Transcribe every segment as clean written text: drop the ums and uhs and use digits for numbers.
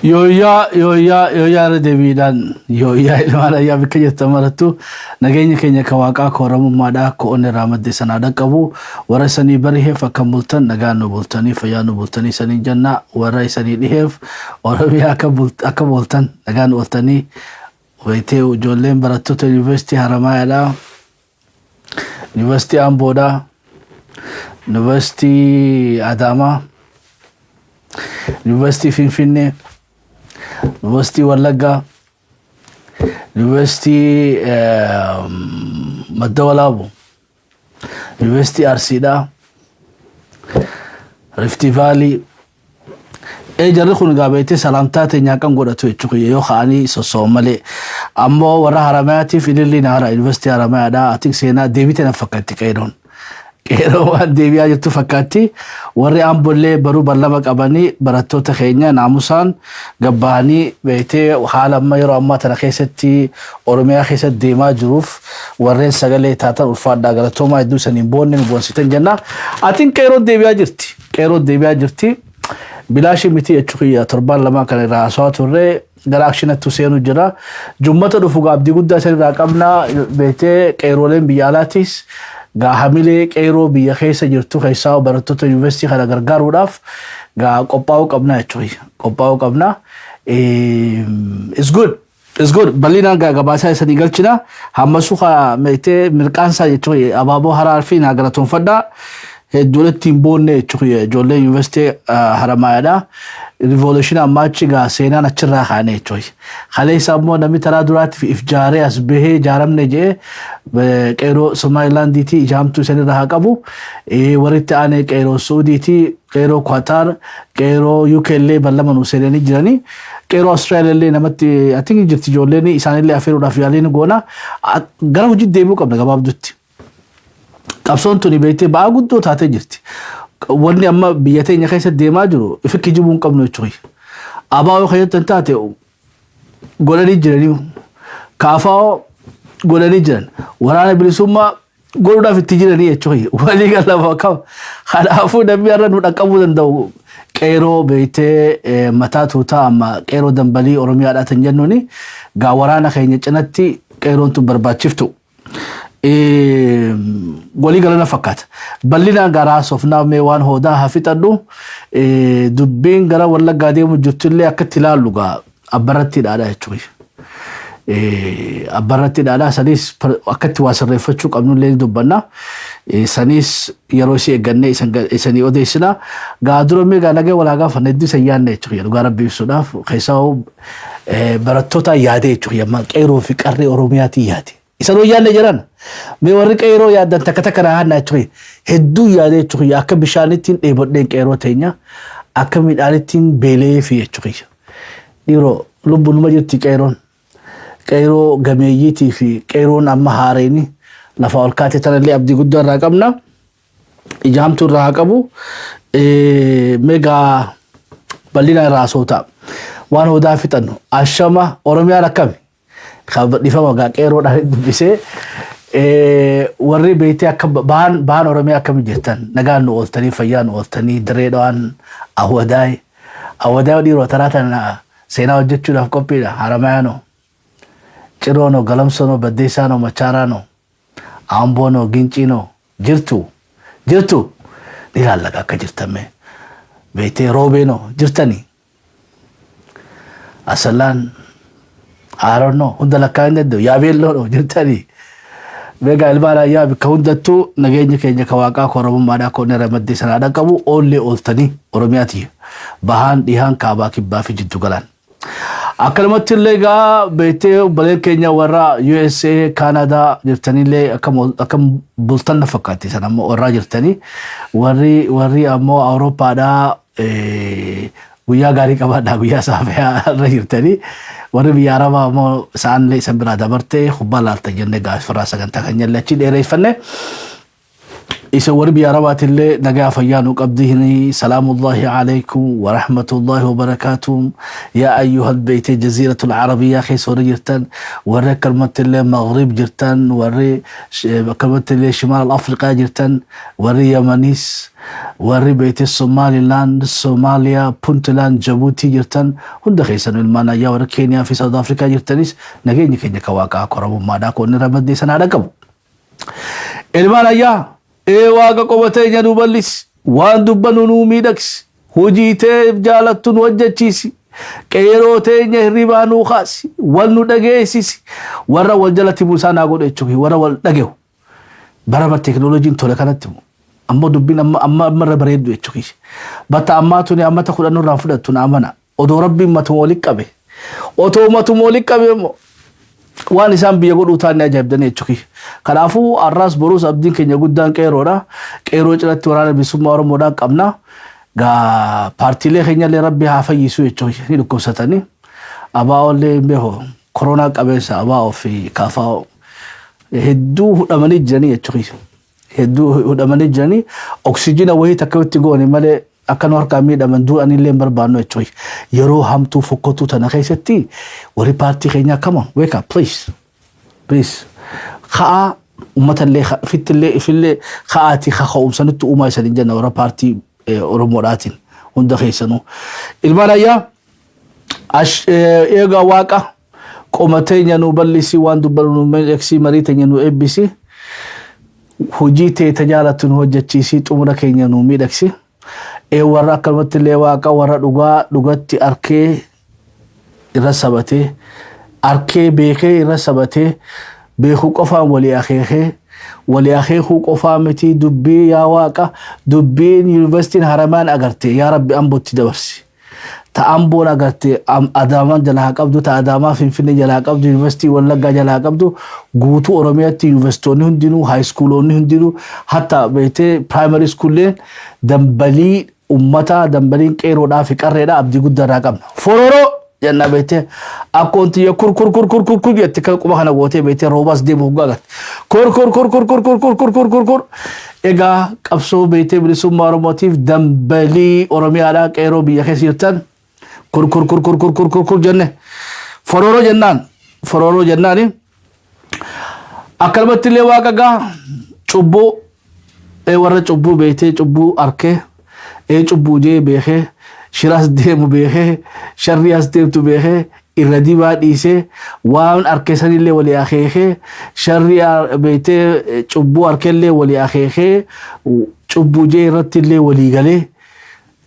Yooyyaa, yooyyaa, yooyyaa, irra deebiidhaan yooyyaa. Ilmaan ayyaa, bakka jirtan marattu nageenya keenya kan waaqaa, ka oromummaadhaa, ka onni irraa madde sanaa dhaqqabu. Warra isanii bariheef akkam bultan? Nagaan nu bultanii, fayyaa nu bultanii saniin jenna. Warra isanii dhiheef Oromiyaa akka bultan, nagaan ooltanii? Wayitee ijoolleen barattoota Yuunivarsiitii Haramaayaadhaa, Yuunivarsiitii Amboodhaa, Yuunivarsiitii Adaamaa, Yuunivarsiitii Finfinnee, Yuunivarsiitii Wallaggaa, Yuunivarsiitii Madda Walaabuu, Yuunivarsiitii Arsiidhaa, Rift Valley. Jarri kun egaa beektee salaamtaa teenyaa kan godhatu jechuudha yoo ka'anii sosso'an malee. Ammoo warra Haramayaatiif ililliin hara Yuunivarsiitii Haramayaadhaa ati seenaa deebite na fakkaatti qeeroon. Qeeroo waan deebi'aa jirtu fakkaatti. Warri Ambollee baruu ballama qabanii barattoota keenya naamusaan gabbahanii beektee haala amma yeroo ammaa tana keessatti Oromiyaa keessatti deemaa jiruuf warreen sagalee taatan ulfaadhaa, galatoomaa, hedduu isaniin boonne, nu boonsitan jenna. Atiin qeeroon deebi'aa jirti. Qeeroon deebi'aa jirti. Bilaashii miti jechuu torbaan lamaan kana irraa haasawaa turre, gara actionattu seenu jira. Jummata dhufu abdii guddaa isan irraa qabna. Beektee qeerooleen biyya alaatis gaa hamilee qeeroo biyya keessa jirtu keessaa barattoota yuunivarsiitii kana gargaaruudhaaf gaa qophaa'uu qabna jechuudha. Qophaa'uu qabna. It's good. It's good. Bal'inaan gaa gabaasaa isanii galchina. Hammasuu haa meetee mirqaansaa jechuudha. Abaaboo haraa fi naa galatoonfadhaa. Hedduun ittiin boonne jechuudha. Ijoollee Yuunivarsiitii Haramaayaadha. Revolution ammaa achi gaa seenaan achirraa kaane jechuudha. Kaleessa ammoo namni taraa duraatti if jaaree as bahee jaaramne jee qeeroo Somaalilaandiitii ijaamtuu isanirraa haa qabu. Warri itti aanee qeeroo Suudiitii, qeeroo Qatar, qeeroo UK illee ballama nu seenanii jiranii. Qeeroo Austraaliyaa illee namatti ati jirti, ijoolleen isaanillee afeeruudhaaf yaaliin goona. Gara hojii deebi'uu qabna gabaabdutti. Qabsoon tuni beektee ba'aa guddoo taatee jirti. Wanni amma biyya teenya keessa deemaa jiru ifi kijibuu hin qabnu jechuudha. Abaa yoo keessatti taate godhanii jiranii, kaafaa godhanii jiran, waraana bilisummaa godhuudhaaf itti jiranii jechuudha. Walii galama qaba. Kanaafuu namni har'a nu dhaqqabuu danda'u qeeroo beektee mataa tuutaa amma qeeroo dambalii Oromiyaadhaa kan jennuuni gaa waraana keenya cinatti qeeroon tun barbaachiftu. Walii galana fakkaata. Bal'inaan garaa haasofnaa, mee waan hoodaa haa fixadhu. Dubbiin gara Wallaggaa deemu jirtullee akkatti ilaallu gaa abbarratti dhaadha jechuudha. Abbarratti dhaadha, sanis akkatti waa sirreeffachuu qabnullee ni dubbanna. Sanis yeroo isii eeggannee isanii odeessina. Gaa dura mee gaa nagee walaa gaafanna, hedduu isan yaadne jechuudha. Dhugaa Rabbi ibsuudhaaf keessaa barattoota yaadee jechuudha. Qeeroo fi qarree Oromiyaatiin yaade. Isan hoo yaadne jiran? Mee warri qeeroo yaaddan takka takka naa hannaa jechuudha. Hedduu yaadee jechuudha. Akka bishaanittiin dheebodheen qeeroo teenya, akka midhaanittiin beelee fi jechuudha. Dhiiroo lubbuun numa jirti qeeroon. Qeeroo gameeyyiitii fi qeeroon amma haareeni lafa ol kaatee tanallee abdii guddaa irraa qabna. Ija hamtuu irraa haa qabu. Meegaa bal'ina irraa haasoo waan hoodaa fixannu. Ashama, Oromiyaan akkami? Dhifama gaa qeeroodhaan dubbisee, warri beektee akka bahan bahan Oromiyaa akkami jirtan? Nagaan nu ooltanii, fayyaa nu ooltanii? Dirree Dhawaan, Awwadaay, Awwadaay dhiiroo taraa tana seenaa hojjechuudhaaf qophiidha. Haramayaanoo, Ciroonoo, Galamsoonoo, Baddeessaanoo, Machaaraanoo, Amboonoo, Ginciinoo, jirtu, jirtu ni laallaqa akka jirtan. Beektee Roobeenoo jirtanii? Asalaan Aaronnoo hunda lakkaa hin danda'u. Yaabeelloodho jirtanii? Beekaa ilmaan ayyaa, bakka hundattuu nageenya keenya ka waaqaa, ka oromummaadhaa, ka onnee ramaddee sanaa dhaqqabu. Oollee ooltanii Oromiyaati bahaan, dhihaan, kaabaa, kibbaa fi jiddu galaan. Akkanumatti illee egaa beektee obboleen keenya warra USA, Canada jirtanillee akkam bultan na fakkaatti. Sana ammoo warraa jirtanii, warri ammoo Awurooppaadhaa guyyaa gaarii qabaadhaa, guyyaa saafaa irra jirtanii. Warri biyya Arabaa ammoo isaanillee isan biraa dabartee kubbaa laaltan jennee gaafirraa sagantaa kan jenne achi dheereeffanne. Isa warri biyya Arabaatillee nagaa fayyaa nu qabdihini. Salaamullahi alaykum wa rahmatullahi wa barakaatuh. Yaa ayyuhal beeytee Jaziiratul Arabiyyaa keessa warri jirtan, warri akkanumattillee Maghrib jirtan, warri akkanumattillee Shimaal Afriqaa jirtan, warri Yamanis, warri beeytee Somaliland, Somaaliyaa, Puntland, Jabuutii jirtan hunda keessan, ilmaan ayyaa, warri Keeniyaa fi South Afrikaa jirtanis, nageenyi keenya ka Waaqaa koramummaadhaa koonni ramaddee sanaa dhaqabu. Ilmaan ayyaa, ee Waaqa, qoba teenya nu bal'isi, waan dubbannu nuu miidhagsi, hojii tee jaalattu nu hojjechiisi, qeeroo teenya hirribaa nuu kaasi, wal nu dhageessisi, warra wal jalatti buusaa naa godhu jechuun warra wal dhagehu. Bara bara teekinooloojiin tole kanatti ammoo dubbiin amma amma ammarra bareeddu jechuudha. Batta ammaa tuni ammata 10 nurraa fudhattu na amana. Odoo Rabbiin matuma walitti qabe. Otoo matuma walitti qabe immoo waan isaan biyya godhuu taanne ajaa'ibdanii jechuudha. Kanaafuu har'aas boruus abdiin keenya guddaan qeeroodha. Qeeroo cinatti Waraana Bilisummaa Oromoodhaan qabna. Gaa paartiilee keenyallee Rabbi haa fayyisu jechuudha. Ni dhukkubsatanii. ABOllee hin beeku. Koronaa qabeessa ABO fi KFO hedduu hudhamanii jiranii jechuudha. Hedduu hudhamanii jiranii, oksijina wayii takka itti goone malee akka nu harkaan miidhaman du'anillee hin barbaannu jechuudha. Yeroo hamtuu fokkotuu tana keessatti warri paartii keenyaa, come on, wake up, please, please, ka'aa, uummatallee ifittillee ifillee ka'aatii kaka'umsa nutti uumaa isanii jenna warra paartii Oromoodhaatiin hunda keessanuu. Ilmaan ayyaa, eegaa Waaqa qoma teenya nu bal'isi, waan dubbannu nu miidhagsi, marii teenya nu eebbisi, hojii tee tajaalattu nu hojjechiisi, xumura keenya nu miidhagsi. Ee warra akkanumatti illee Waaqa, warra dhugaa dhugatti arkee irra sabatee, arkee beekee irra sabatee, beekuu qofaan walii akeekee, walii akeekuu qofaa miti, dubbii yaa Waaqa, dubbiin Yuunivarsiitiin Haramaan agarte yaa Rabbi Ambootti dabarsi. Ta Amboon agarte Adaamaan jalaa qabdu, ta Adaamaa Finfinnee jalaa qabdu, Yuunivarsiitii Wallaggaa jalaa qabdu, guutuu Oromiyaatti yuunivarsiitoonni hundinuu, high schooloonni hundinuu, hatta beektee primary schoolleen dambalii ummataa, dambaliin qeeroodhaa fi qarreedhaa abdii guddaa irraa qabna. Fororoo jenna beektee akkoon tiyya kur kur kur kur kur kur jetti kan quba kana gootee beektee roobaas deemu hoggaa agarte. Kur kur kur kur kur kur kur kur kur kur kur. Egaa qabsoo beektee bilisummaa Oromootiif dambalii Oromiyaadhaa, qeeroo biyya keessa jirtan, kur kur kur kur kur kur kur kur jenne, fororoo jennaan, fororoo jennaani. Akkanumatti illee Waaqa gaa cubbuu, ee warra cubbuu beektee cubbuu arkee, ee cubbuu jee beekee, shiraas deemu beekee, sharrii as deemtu beekee, irra dibaa dhiisee, waan arkee sanillee walii akeekee, sharrii beektee cubbuu arkeellee walii akeekee, cubbuu jee irratti illee walii galee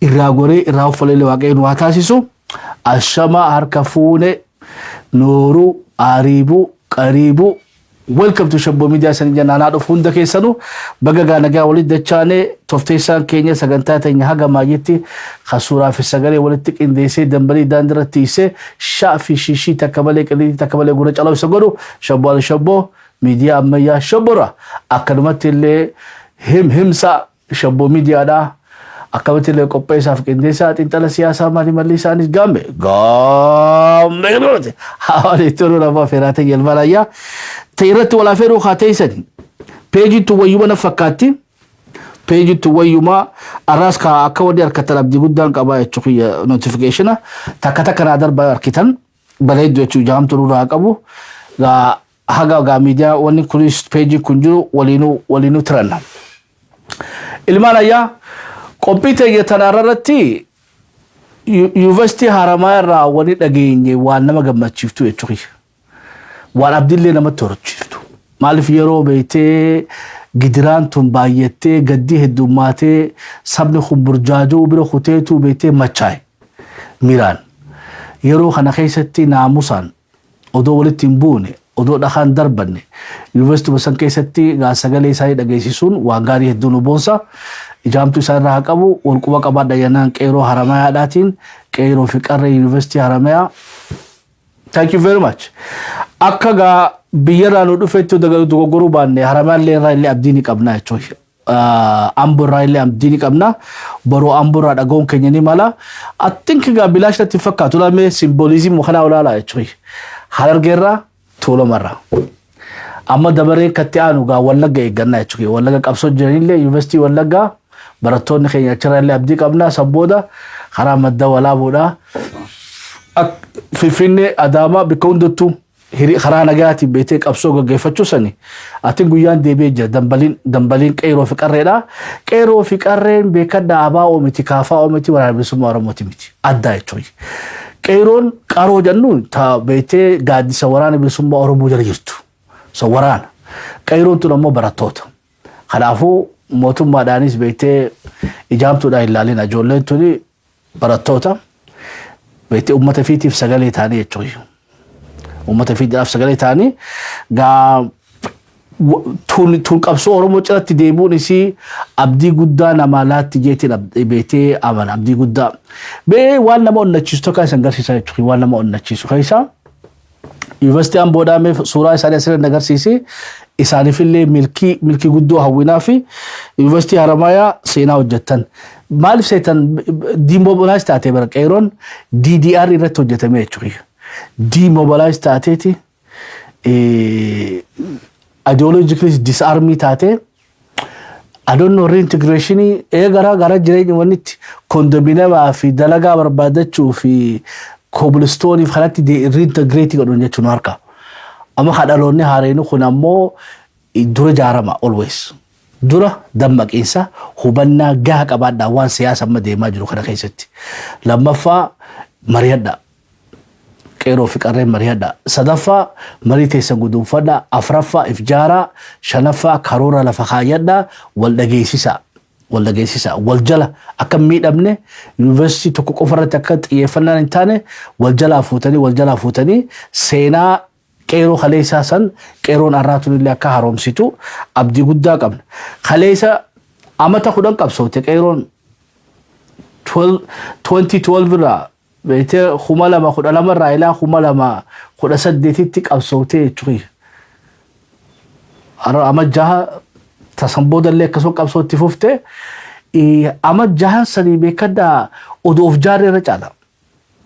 irraa goree irraa uffalee Waaqayyoon waa taasisu. Ashama, harka fuune, nooruu, ariibuu, qariibuu, welcome to Shabboo Miidiyaa sanii jannaanaa dhufu. Hunda keessanuu baga gaa nagaa walitti dachaanee. Tofteessaan keenya sagantaa teenya haga maayyetti kan suuraa fi sagalee walitti qindeessee dambalii daandiirra tiisee shaa fi shishii takka malee, qilleensi takka malee gurra calaa isa godhu Shabboo al Shabboo Miidiyaa ammayyaa Shabboorra. Akkanumatti illee himsa Shabboo Miidiyaadhaa, akkamatti illee qopheessaaf qindeessaa xiinxala siyaasaa maali malli isaanis gaamme gaamme goote hawaasa toluu nama feeraatee jelmaan ayyaa ta'e irratti walaa feeruu haa teessani. Peejiin wayyuma na fakkaatti. Peejiin wayyuma arraas ka akka wanni harkatan abdii guddaan qabaa jechuu kiyya. Notificationa takka takka naa darbaa harkitan bareeddu jechuu jaamtu nurraa qabu. Gaa haga gaa miidiyaa wanni kunis peejiin kun jiru waliinuu waliinuu tiranna. Ilmaan ayyaa, qophii teenya tanaarra irratti Yuunivarsiitii Haramaa irraa wani dhageenye waan nama gammachiiftu jechuudha. Waan abdiillee namatti horachiiftu. Maaliif, yeroo beektee gidiraan tun baay'attee, gaddii heddummaatee, sabni kun burjaajoo bira kuteetu beektee machaa'e miiraan. Yeroo kana keessatti naamusaan odoo walitti hin buune, odoo dhakaan darbanne, yuunivarsiitii san keessatti gaa sagalee isaanii dhageessisuun waan gaarii hedduu nu boonsa. Ijaamtu isaan irraa haa qabu, wal quba qabaadha jennaan qeeroo Haramayaadhaatiin, qeeroo fi qarree Yuunivarsiitii Haramayaa. Thank you very much. Akka gaa biyyarraa nu dhufetti dogoggoruu baanne, Haramayaallee irraa illee abdii ni qabna jechuudha. Amboo irraa illee abdii ni qabna. Boroo Amboo irraa dhaga'uun keenya ni mala. I think gaa bilaash natti fakkaatu lamee symbolism kanaa olaanaa jechuudha. Harargeerraa, Tuulamarraa. Amma dabaree katti aanu gaa Wallagga eeggannaa jechuudha. Wallagga qabsoo jiranillee, Yuunivarsiitii Wallaggaa barattoonni keenya achirraa illee abdii qabna. San booda karaa Madda Walaabuudhaa Finfinnee, Adaamaa, bakka hundattuu karaa nagaatiin beetee qabsoo gaggeeffachuu sani atiin guyyaan deebi'ee jira. Dambaliin qeeroo fi qarreedha. Qeeroo fi qarreen beekadha, ABO miti, KFO miti, Waraana Bilisummaa Oromooti miti, addaa jechuudha. Qeeroon qaroo jennuun ta beetee gaaddisa Waraana Bilisummaa Oromoo jala jirtu. So waraana. Qeeroon tun ammoo barattoota. Kanaafuu mootummaadhaanis beektee ijaamtuudhaan hin ilaalin, ijoolleen tuni barattoota beektee uummata fiitiif sagalee ta'anii jechuudha. Uummata fiitiif sagalee ta'anii gaa tun qabsoo Oromoo cinatti deemuun isii abdii guddaa namaa laatti jeetiin beektee amana, abdii guddaa. Bee waan nama onnachiisu tokko isan agarsiisa jechuudha. Waan nama onnachiisu keessa Yuunivarsiitii Amboodhaa mee suuraa isaanii asirratti agarsiisi. Isaaniifillee milkii guddoo hawwinaa fi Yuunivarsiitii Haramayaa seenaa hojjettan. Maaliif seetan demobilize taatee bara qeeroon DDR irratti hojjetame jechuudha. Demobilize taateeti, ideologically disarm taatee, I don't know, reintegration eegara gara jireenya wannitti kondominiyamaa fi dalagaa barbaadachuu fi kobilistooniif kanatti reintegrate godhuun jechuun harka. Amma kadhaloonni haareen kun ammoo dura jaarama always. Dura dammaqiinsa hubannaa gahaa qabaadhaa waan siyaasa amma deemaa jiru kana keessatti. Lammaffaa, mari'adhaa. Qeeroo fi qarreen mari'adhaa. Sadaffaa, marii teessan guduunfadhaa. Afraffaa, ifjaaraa. Shanaffaa, karoora lafa kaayyadhaa. Wal dhageessisaa. Wal dhageessisaa. Wal jala akka hin miidhamne, yuunivarsiitii tokko qofa irratti akka xiyyeeffannaan hin taane, wal jalaa fuutanii, wal jalaa fuutanii seenaa qeeroo kaleessaa san qeeroon har'aatuun illee akka haaromsitu abdii guddaa qabna. Kaleessa amata 10 qabsoote qeeroon, 2012 irraa beektee, 2012 irraa ilaa 2018tti qabsootee jechuudha. Ama 6 tasan boodallee akkasuma qabsoo itti fufte, ama jahan sanii beekadhaa odoo of jaarree irra caala.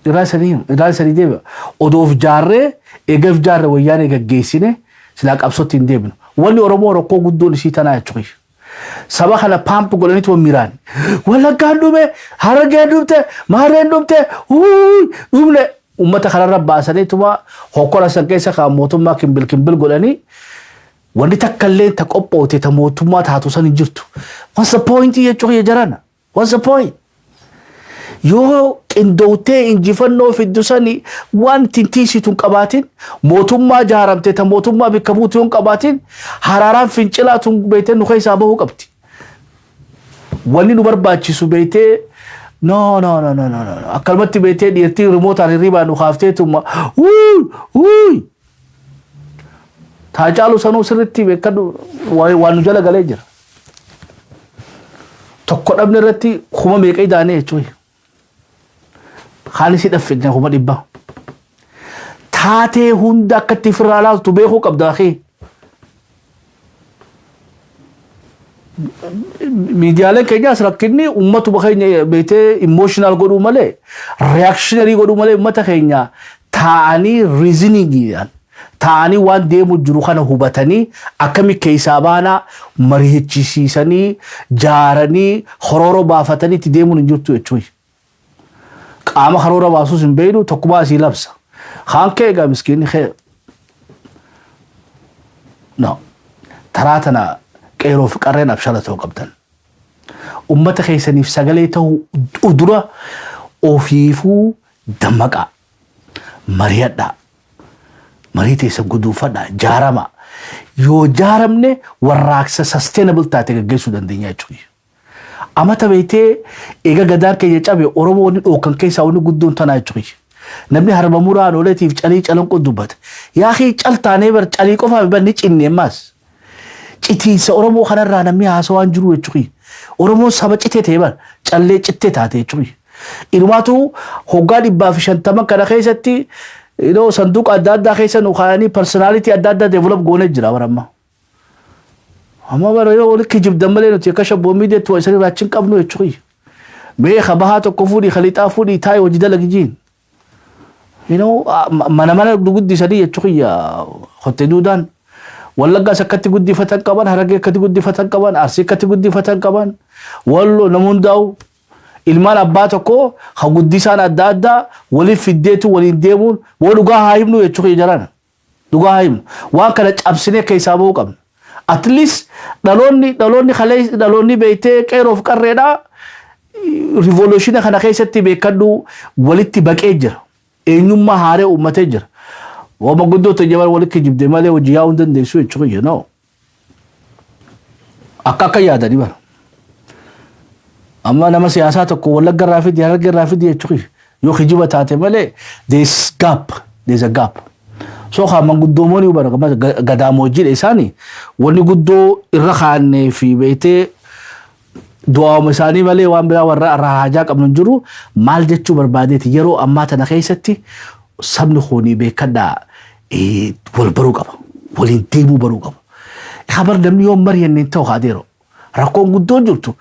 Irraa sanii deebi'a. Odoo of jaarree, eega of jaarree wayyaanee gaggeessine silaa qabsootti hin deebinu. Wanni Oromoo rakkoo guddoon isii tanaa jechuudha. Saba kana pump godhaniitu miraan. Wallaggaan dhume, Harargeen dhumte, Maarreen dhumte, dhumne. Uummata kanarra baasaniituma hokkora san keessa kan mootummaa kimbil kimbil godhanii, wanni takka illee ta qophoote ta mootummaa taatu san hin jirtu. What's the point jechuudha jarana? What's the point? Yoo qindootee injifannoo fiddu sani waan tintiisitu hin qabaatin, mootummaa jaaramte ta mootummaa bakka buutu yoo hin qabaatin, haraaraan fincilaa tun beektee nu keessaa bahuu qabdi. Wanni nu barbaachisu beektee, no, no, no, no, no, no, akkanumatti beektee dhiirtii rimootaan hirribaa nu kaafteetuma wuuy wuuy taacaalu sanuu sirriitti beekadhu, waan nu jala galee jira. Tokko dhabne irratti kuma meeqa idaanee jechuudha. Kaan isii dhaffine 100,000. Taatee hunda akka itti ofirraa laaltu beekuu qabda akii. Miidiyaaleen keenyaas rakkinni uummatuma keenya beektee emotional godhuu malee, reactionary godhuu malee, uummata keenya taa'anii reasoningiidhaan taa'anii waan deemu jiru kana hubatanii akkami keessaa baanaa mari'achisiisanii jaaranii horoora baafatanii itti deemuun hin jirtu jechuudha. Qaama karoora baasuus hin beeknu, tokkumaa asii labsa. Kaan kee egaa miskiinni kee. No. Taraa tana qeeroo fi qarreen abshala ta'uu qabdan. Uummata keessaniif sagalee ta'uu dura ofiifuu dammaqaa. Mari'adhaa. Marii teessan guduunfadhaa. Jaarama. Yoo jaaramne warraaqsa sustainable taate gaggeessuu dandeenya jechuudha. Amata beektee eega gadaan keenya cabe Oromoo wanni dhookan keessaa wanni guddoon tanaa jechuudha. Namni harma muraan ooleetiif calii calanqoo dubbata. Yaakii cal taanee bar calii qofaaf bar ni cinne ammaas. Citiinsa Oromoo kanarraa namni haasawaan jiru jechuudha. Oromoon saba citee ta'e bar callee cittee taate jechuudha. Inumaatu hoggaa 150 kana keessatti sanduuqa adda addaa keessa nu kaayanii personality adda addaa develop goonee jira bara ammaa. Amma bara yoo walitti kijibdan malee nuti akka shabboo miidiyaatti waa isanii raachin qabnu jechuudha. Mee kabahaa tokko fuudhii kalixaa fuudhii taa'ee hojii dalagi jiin. Mana mana guddisanii jechuudha kottee duudaan. Wallaggaas akkatti guddifatan qaban, Harargee akkatti guddifatan qaban, Arsii akkatti guddifatan qaban, Walloo nama hundaa'u ilmaan abbaa tokko ha guddisaan adda addaa waliif fiddeetu waliin deemuun woo dhugaa haa himnu jechuu kiyya jarana. Dhugaa haa himnu. Waan kana cabsinee keessaa bahuu qabna. At least dhaloonni kalee dhaloonni beektee qeeroof qarreedhaa revolution kana keessatti beekadhu walitti baqee jira. Eenyummaa haaree uummatee jira. Wama guddoo ta'e jabal walitti kijibde malee hojii yaa'uu hin dandeessu jechuu kiyya, no. Akka yaadanii bara. Amma nama siyaasaa tokko Wallagga irraa fidi, Harargee irraa fidi jechuu kiyya. Yoo kijiba taate malee there's gap, there's a gap. So haa manguddoomoon bara gadaamoojjiidha isaanii wanni guddoo irra kaannee fi beektee du'aawuma isaanii malee waan biraa warra irraa haajaa qabnu hin jiru. Maal jechuu barbaadeeti, yeroo ammaa tana keessatti sabni kuni beekadhaa wal baruu qaba, waliin deemuu baruu qaba. Kabar namni yoo mari'anne hin ta'u haadeero rakkoon guddoon jirtu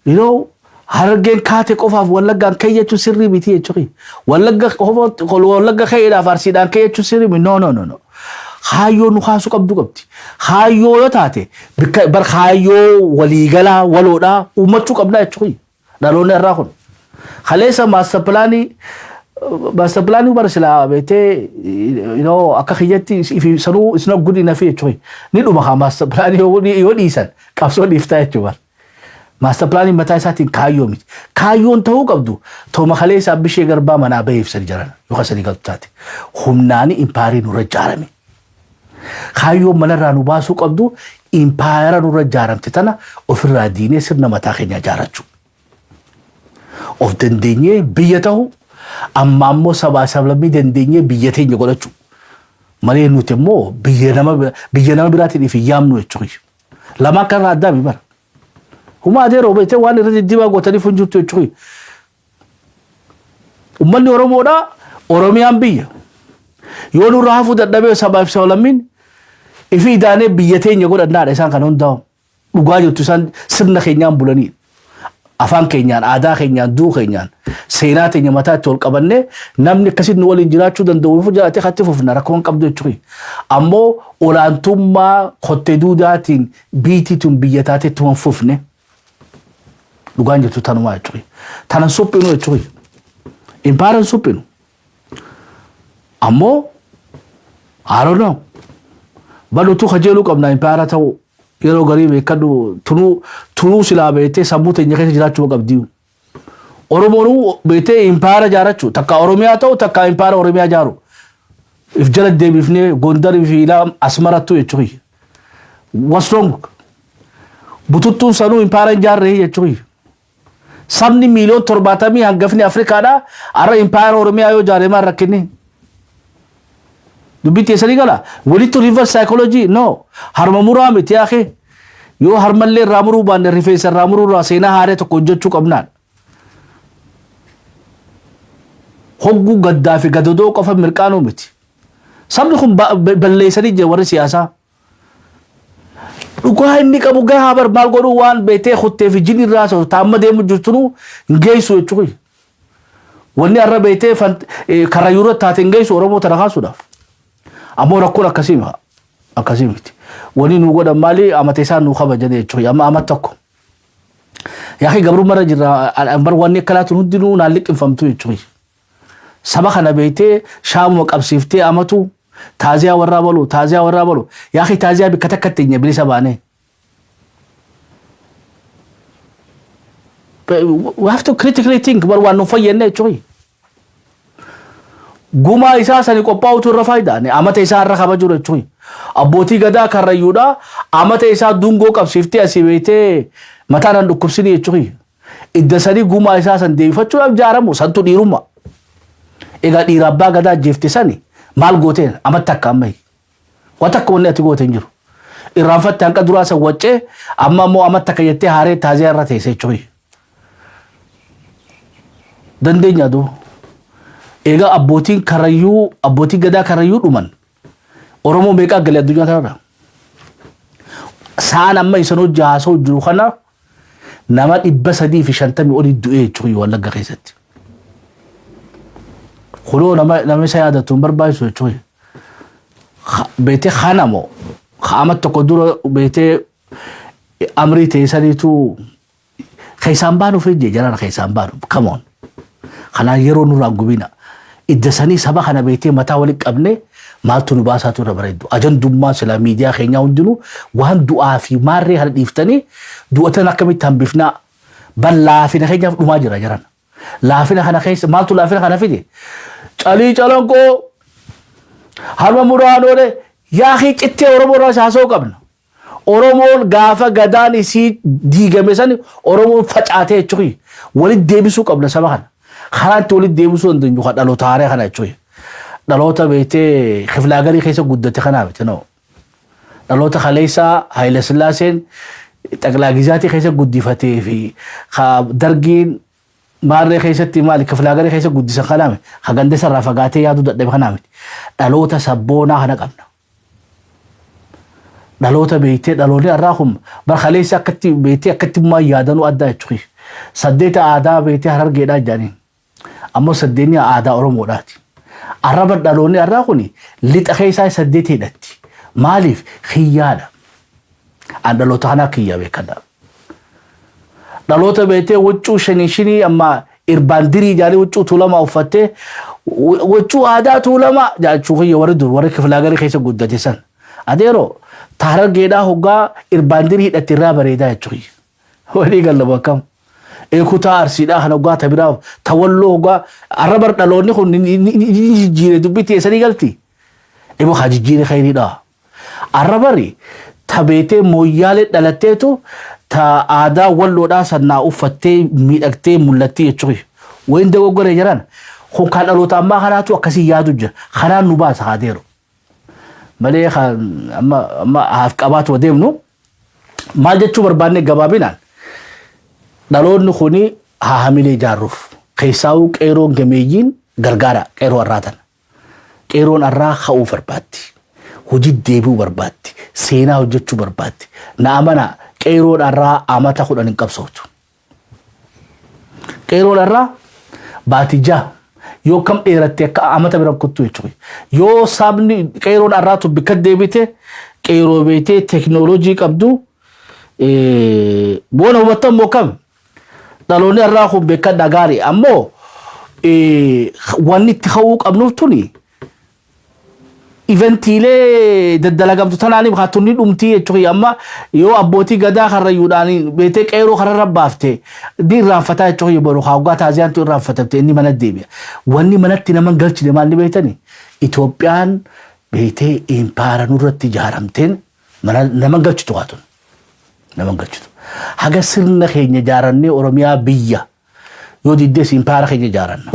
yeroo Harargeen kaate qofaaf Wallaggaan ka'e jechuun sirrii miti jechuudha. Wallagga Wallagga ka'eedhaaf Arsiidhaan ka'e jechuun sirrii miti. No, no, no, no. Kaayyoo nu kaasuu qabdu qabdi. Kaayyoo yoo taate bikka bar kaayyoo waliigalaa waloodhaa uummachuu qabnaa jechuudha. Dhaloonni irraa kun. Kaleessa master planii bara silaa beektee akka kiyyatti ifi sanuu is not good enough jechuudha. Ni dhuma haa master planii yoo dhiisan qabsoo dhiiftaa jechuudha. Master planii mataa isaatiin kaayyoo miti. Kaayyoon ta'uu qabdu tooma kaleessa Abbishee Garbaa manaa baheef sadi jaran yookaan sadi galtu taate. Humnaani impaarii nurra ijaarame. Kaayyoon manarraa nu baasuu qabdu impaayara nurra ijaaramte tana ofirraa diinee sirna mataa keenya ijaarachuu. Of dandeenyee biyya ta'u, amma ammoo sabaa sablammii dandeenyee biyya teenya godhachuu. Malee nuti immoo biyya nama biraatiin if hin yaamnu jechuudha. Lama akka irraa addaa bara. Humaa adeeroo beektee waan irra diddibaa gootaniif hin jirtu jechuudha. Uummanni Oromoodhaa Oromiyaan biyya. Yoo nurraa hafuu dadhabee sabaaf sablammiin ifi idaanee biyya teenya godhannaadha isaan kana hundaa'u. Dhugaa jirtu isaan sirna keenyaan bulanii. Afaan keenyaan, aadaa keenyaan, duu keenyaan, seenaa teenya mataa itti ol qabannee namni akkasitti nu waliin jiraachuu danda'u yoo jiraate katti fufna rakkoon qabdu jechuudha. Ammoo olaantummaa kottee duudaatiin biitii tun biyya taatee itti fufne. Dhugaan jirtu tanumaa jechuudha. Tanan suphinu jechuudha. Impaaran suphinu. Ammoo I don't know. Balutu kajeeluu qabna impaara ta'uu yeroo garii beekadhu tunuu tunuu silaa beektee sammuu teenya keessa jiraachuu qabdi. Oromoonuu beektee impaara ijaarachuu takka Oromiyaa ta'u takka impaara Oromiyaa ijaaru. If jala deebifnee Gondarii fi ilaa Asmarattu jechuudha. What's wrong? Bututtuun sanuu impaara hin ijaarree jechuudha. Sabni 70,000,000 hangafni Afrikaadhaa har'a impaara Oromiyaa yoo ijaare maal rakkinni? Dubbii teessanii gala. Walitti reverse psychology, no. Harma muraa miti yaaqee. Yoo harmallee irraa muruu baanne rifeensa irraa muruu irraa seenaa haaree tokko hojjechuu qabnaan. Hogguu gaddaa fi gadadoo qofa mirqaanuu miti. Sabni kun balleessanii jira warri siyaasaa. Dhugaa inni qabu gahaa bar maal godhuu waan beektee kuttee fi jini irraa ta'u taamma deemu jirtunuu hin geessu jechuudha. Wanni har'a beektee karrayyuu irratti taate hin geessu Oromoo tana kaasuudhaaf. Ammoo rakkoon akkasii akkasii miti. Wanni nu godhan maali amata isaan nu kabajan jechuudha. Amma ama tokko. Yaaqii gabrummaa irra jirra bar wanni akkanaatu hundinuu naan liqinfamtu jechuudha. Saba kana beektee shaamuma qabsiiftee amatu taaziyaa warraa balu, taaziyaa warraa balu, yaaqii taaziyaa bikka takka teenya bilisa baanee. We have to critically think bar waan nu fayyadne jechuudha. Gumaa isaa sani qophaa'utu irra faayidaa amata isaa irra kabajuu jechuudha. Abbootii gadaa karrayyuudha amata isaa dungoo qabsiiftee asii beektee mataan dhukkubsini jechuudha. Idda sanii gumaa isaa san deebifachuudhaaf jaaramu santu dhiirummaa. Egaa dhiira abbaa gadaa ajjeefte sani maal gooteen amatti akka ammayi. Waan takka wanni ati goote hin jiru. Irraanfatte hanqa duraa san waccee amma ammoo amatti akka jettee haaree taaziyaa irra teesse jechuudha. Dandeenya duuba. Egaa abbootiin karrayyuu abbootiin gadaa karrayyuu dhuman Oromoo meeqaa galee addunyaa kanarra. Saan amma isan hojii haasa'u jiru kana nama 350 olii du'ee jechuudha Wallagga keessatti. Kunoo nama isa yaadatu hin barbaachisu jechuudha. Beetee kana moo Qaama tokko dura beetee amrii teessaniitu keessaan baanuuf ejje jarana keessaan baanu. Come on. Kanaan yeroo nurraa gubina. Idda sanii saba kana beetee mataa walitti qabne maaltu nu baasaatu irra bareeddu. Ajandummaa silaa miidiyaa keenyaa hundinuu waan du'aa fi maarree kana dhiiftanii du'atan akkamitti hambifnaa, bal laafina keenyaaf dhumaa jira jarana. Laafina kana keessa maaltu laafina kana fide? Calii calanqoo harma muraan oole yaakii cittee Oromoo irraa haasa'uu qabna. Oromoon gaafa gadaan isii diigame sani Oromoon facaatee jechuun walitti deebisuu qabna saba kana. Karaa itti walitti deebisuu dandeenyu kan dhaloota haaraa kana jechuun. Dhaloota beektee kiflaagarii keessa guddate kanaa miti noo. Dhaloota kaleessaa Haayila Sillaaseen xaqilaa gizaatii keessa guddifatee fi dargiin maarree keessatti maali kiflaagarii keessa guddisan kanaa miti. Ka ganda isarraa fagaatee yaaduu dadhabe kanaa miti. Dhaloota sabboonaa kana qabna. Dhaloota beektee dhaloonni har'aa kun bar kaleessa akkatti beektee akkatti immoo yaadanuu addaa jechuudha. Saddeeta aadaa beektee Harargeedhaa jedhaniin. Ammoo saddeenni aadaa Oromoodhaati. Arraba dhaloonni har'aa kun lixa keessaa saddeet hidhatti. Maaliif? Kiyyaadha. An dhaloota kanaa kiyyaa beekadha. Dhaloota beektee huccuu shanii shinii amma irbaan dirii jaalii huccuu Tuulamaa uffattee, huccuu aadaa Tuulamaa jechuu kiyya, warri dur warri kifilaagarii keessa guddate san. Adeeroo Harargeedhaa hoggaa irbaan dirii hidhatte irraa bareedaa jechuu kiyya. Walii gallabu akkam. Kutaa Arsiidhaa kan hoggaa tabiraa tawalloo hoggaa arra bar dhaloonni kun ni jijjiire dubbii teessanii galti. Dhiboo haa jijjiire khayriidhaa. Arra bari ta beetee Mooyyaalee dhalatteetu ta aadaa Walloodhaa sannaa uffattee miidhagtee mul'atti jechuudha. Wayin dogoggoree jiran kun kan dhaloota ammaa kanaatu akkasii yaadu jira. Kanaan nu baasa haa deeru. Malee kan amma amma haaf qabaatu deemnu maal jechuu barbaanne, gabaabinaan dhaloonni kuni haa hamilee ijaarruuf, keessaa'uu qeeroon gameeyyiin gargaara qeeroo har'aa tana. Qeeroon har'aa ka'uu barbaaddi. Hojii deebi'uu barbaaddi. Seenaa hojjechuu barbaaddi. Na amanaa, qeeroon har'aa amata 10 hin qabsootu. Qeeroon har'aa baatii 6 yoo kam dheeratte akka amata bira kuttu jechuudha. Yoo sabni qeeroon har'aa tun bikka deebite qeeroo beetee teekinooloojii qabdu boona hubattan moo kam dhaloonni har'aa kun beekadha gaarii, ammoo wanni itti ka'uu qabnuuf tuni eventiilee daddalagamtu tanaaniif haa tunni dhumtii jechuudha. Amma yoo abbootii gadaa karrayyuudhaan beetee qeeroo kararra baafte ni irraanfataa jechuudha. Boru haa waggaa taaziyaantu irraanfatamte inni mana deebi'a. Wanni manatti nama hin galchine maal ni beektani? Itoophiyaan beetee impaara nurratti ijaaramteen mana nama hin galchitu, haa tun nama hin galchitu. Haga sirna keenya ijaarannee Oromiyaa biyya yoo diddees impaara keenya ijaaranna.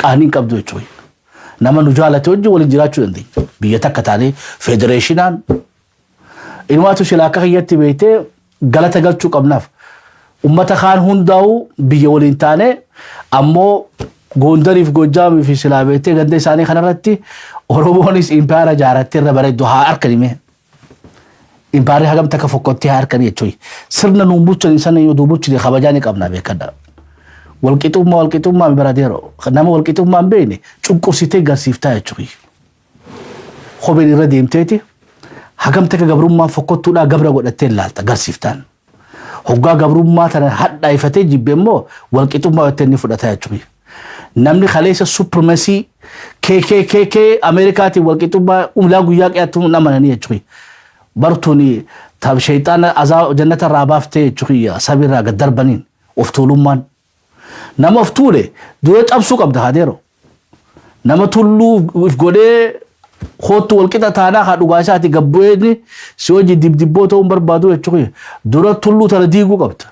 Qaanii hin qabdu jechuudha. Nama nu jaalate wajjin waliin jiraachuu dandeenya. Biyya takka taanee federeeshinaan inumaatu silaa akka kiyyatti beektee galata galchuu qabnaaf. Ummata kaan hundaa'u biyya waliin taane, ammoo Goondariif Goojjaamii fi silaa beektee ganda isaanii kanarratti Oromoonis impaara ijaarattee irra bareeddu haa harkanime. Impaarri hagam takka fokkottee haa harkanii jechuudha. Sirna nuun bulchan sana yoo bulchine kabajaa ni qabna, beekadha. Walqixummaa walqixummaa bira deero nama walqixummaa hin beekne cunqursitee garsiiftaa jechuudha. Kopheen irra deemteeti hagam takka gabrummaan fokkottuudhaa gabra godhattee ilaalta garsiiftaan. Hoggaa gabrummaa tana hadhaayifatee jibbe immoo walqixummaa jettee inni fudhataa jechuudha. Namni kaleessa supremacy KKKK Ameerikaatiin walqixummaa umlaa guyyaa qiyaatti hin amananii jechuudha. Bartuuni tab shayxaana azaa jannata irraa baaftee jechuudha, sabi irraa gad darbaniin of tuulummaan. Nama of tuule dura cabsuu qabda haadeero. Nama tulluu if godhee koottu walqixa taanaa haa dhugaa isaati gabbu'eeni si hojii dibdibboo ta'uu hin barbaadu jechuudha. Dura tulluu tana diiguu qabda.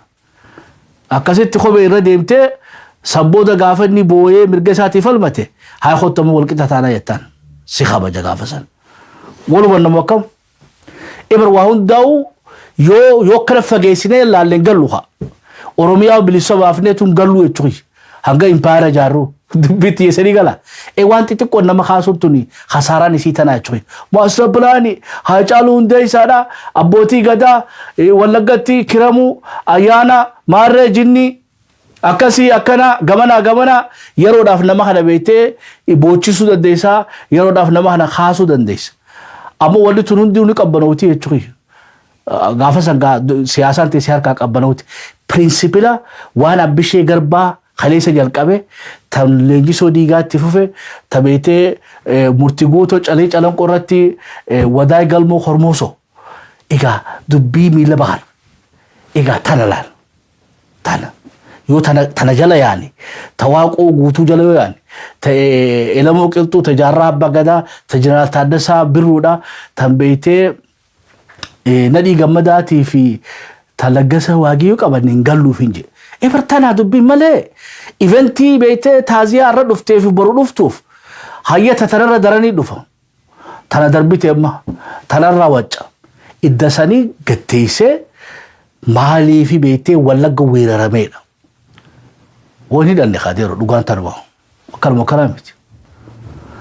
Akkasitti kophee irra deemtee sabbooda gaafa inni booyee mirga isaatii falmate haa kottamu walqixa taanaa jettaan si kabaja gaafa san. Waluma nama akkam? Ibar waa hundaa'u yoo akkana fageessinee ilaalle hin gallu haa. Oromiyaa bilisa baafnee tun gallu jechuudha. Hanga impaayera ijaarru dubbitti yeessanii gala. E waan xixiqqoon nama kaasuun tuni hasaaraan isii tanaa jechuudha. Master planii Haacaaluu Hundeessaadha. Abbootii gadaa Wallaggatti Kiramuu ayyaana maarree jinnii akkasii akkana gamanaa gamanaa yeroodhaaf nama kana beektee boochisuu dandeessaa, yeroodhaaf nama kana kaasuu dandeessa. Ammoo wanni tun hundi ni qabbanootii jechuudha. Gaafa san siyaasaan teessee harkaa qabbanooti. Principle waan Abbishee Garbaa kaleessa jalqabe, tan Leenjisoo Diigaatti fufe, ta beetee murtii guutoo calee Calanqoo irratti Wadaay Galmoo Hormoosoo. Egaa dubbii miila bahan. Egaa tana laal. Tana. Yoo tana jala yaani, ta Waaqoo Guutuu jala yoo yaani, ta Elamoo Qilxuu, ta Jaarraa Abbaa Gadaa, ta Jeneraal Taaddasaa Birruudha, tan beeytee Nadhii Gammadaatii fi ta Laggasa Waagii yoo qabanne hin galluuf hin jedhe. Ebar tanaa dubbiin malee eventii beeytee taaziyaa irra dhuftee fi boru dhuftuuf hayyata tanarra daranii dhufa. Tana darbite amma tanarraa wacca. Idda sanii gatteessee maaliifi beektee Wallagga weerarameedha. Waan hidhanne kaadeeru dhugaan tanuma. Akkanuma karaa miti.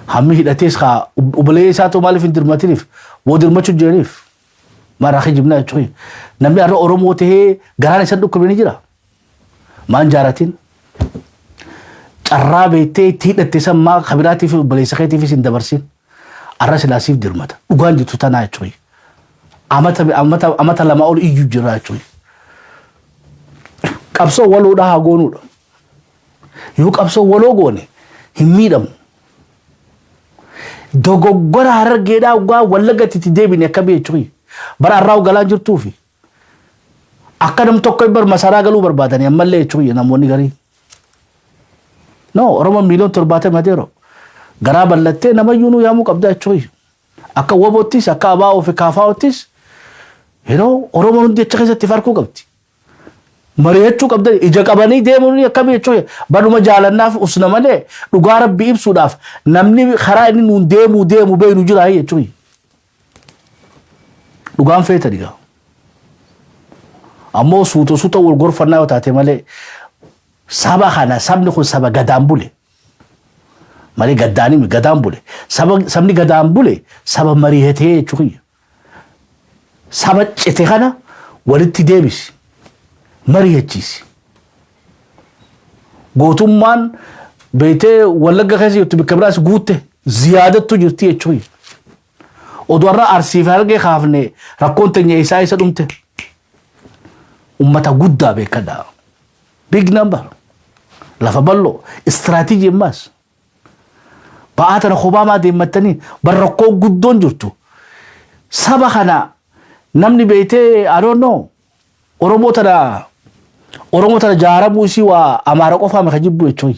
Hammi hidhatees kaa obboleessa isaatu maaliif hin dirmatiniif woo dirmachuu jiraniif maraa kijibnaa jechuun namni har'a Oromoo tahee garaan isa dhukkube ni jira. Maan jaaratiin carraa beektee itti hidhatte san maa kabiraatiif obboleessa keetiifis hin dabarsin. Har'a silaa siif dirmata. Dhugaan jirtu tanaa jechuun. Amata 2 ol iyyuu jira jechuun. Qabsoo waloodhaa haa goonuudha. Yoo qabsoo waloo goone hin miidhamu. Dogoggora Harargeedhaa dhugaa Wallaggatti itti deebine akkamii jechuun. Bara har'aa galaan jirtuufi. Akka nam tokko bar masaraa galuu barbaadanii ammallee jechuun namoonni garii. No, Oromoon miiliyoon 70 adeero. Garaa bal'attee namayyuu nu yaamuu qabda jechuun. Akka WBOttis, akka ABO fi KFOttis, Oromoon hundi achi keessatti farkuu qabdi. Mari'achuu qabda, ija qabanii deemuun akkamii jechuun baruma jaalannaaf usna malee dhugaa Rabbi ibsuudhaaf namni karaa inni nuun deemuu deemu beeynu jira jechuun. Dhugaan feeta digaa. Ammoo suuta suuta wal gorfannaa yoo taate malee saba kana, sabni kun saba gadaan bule. Malee gaddaanii gadaan bule. Sabni gadaan bule saba mari'atee jechuun. Saba cite kana walitti deebisi. Mari'achiisi. Gootummaan beetee Wallagga keessa jirtu bakka biraas guutte ziyaadattu jirti jechuun. Oduu har'a Arsii fi Harargee kaafne rakkoon teenya isaa isa dhumte. Ummata guddaa beekadha. Big number. Lafa bal'oo. Istiraatiijii ammaas. Ba'aa tana kophaa maa deemmattanii bar rakkoo guddoon jirtu. Saba kana namni beektee, I don't know. Oromoo tana jaaramuu isii waa Amaara qofaa maka jibbu jechuun.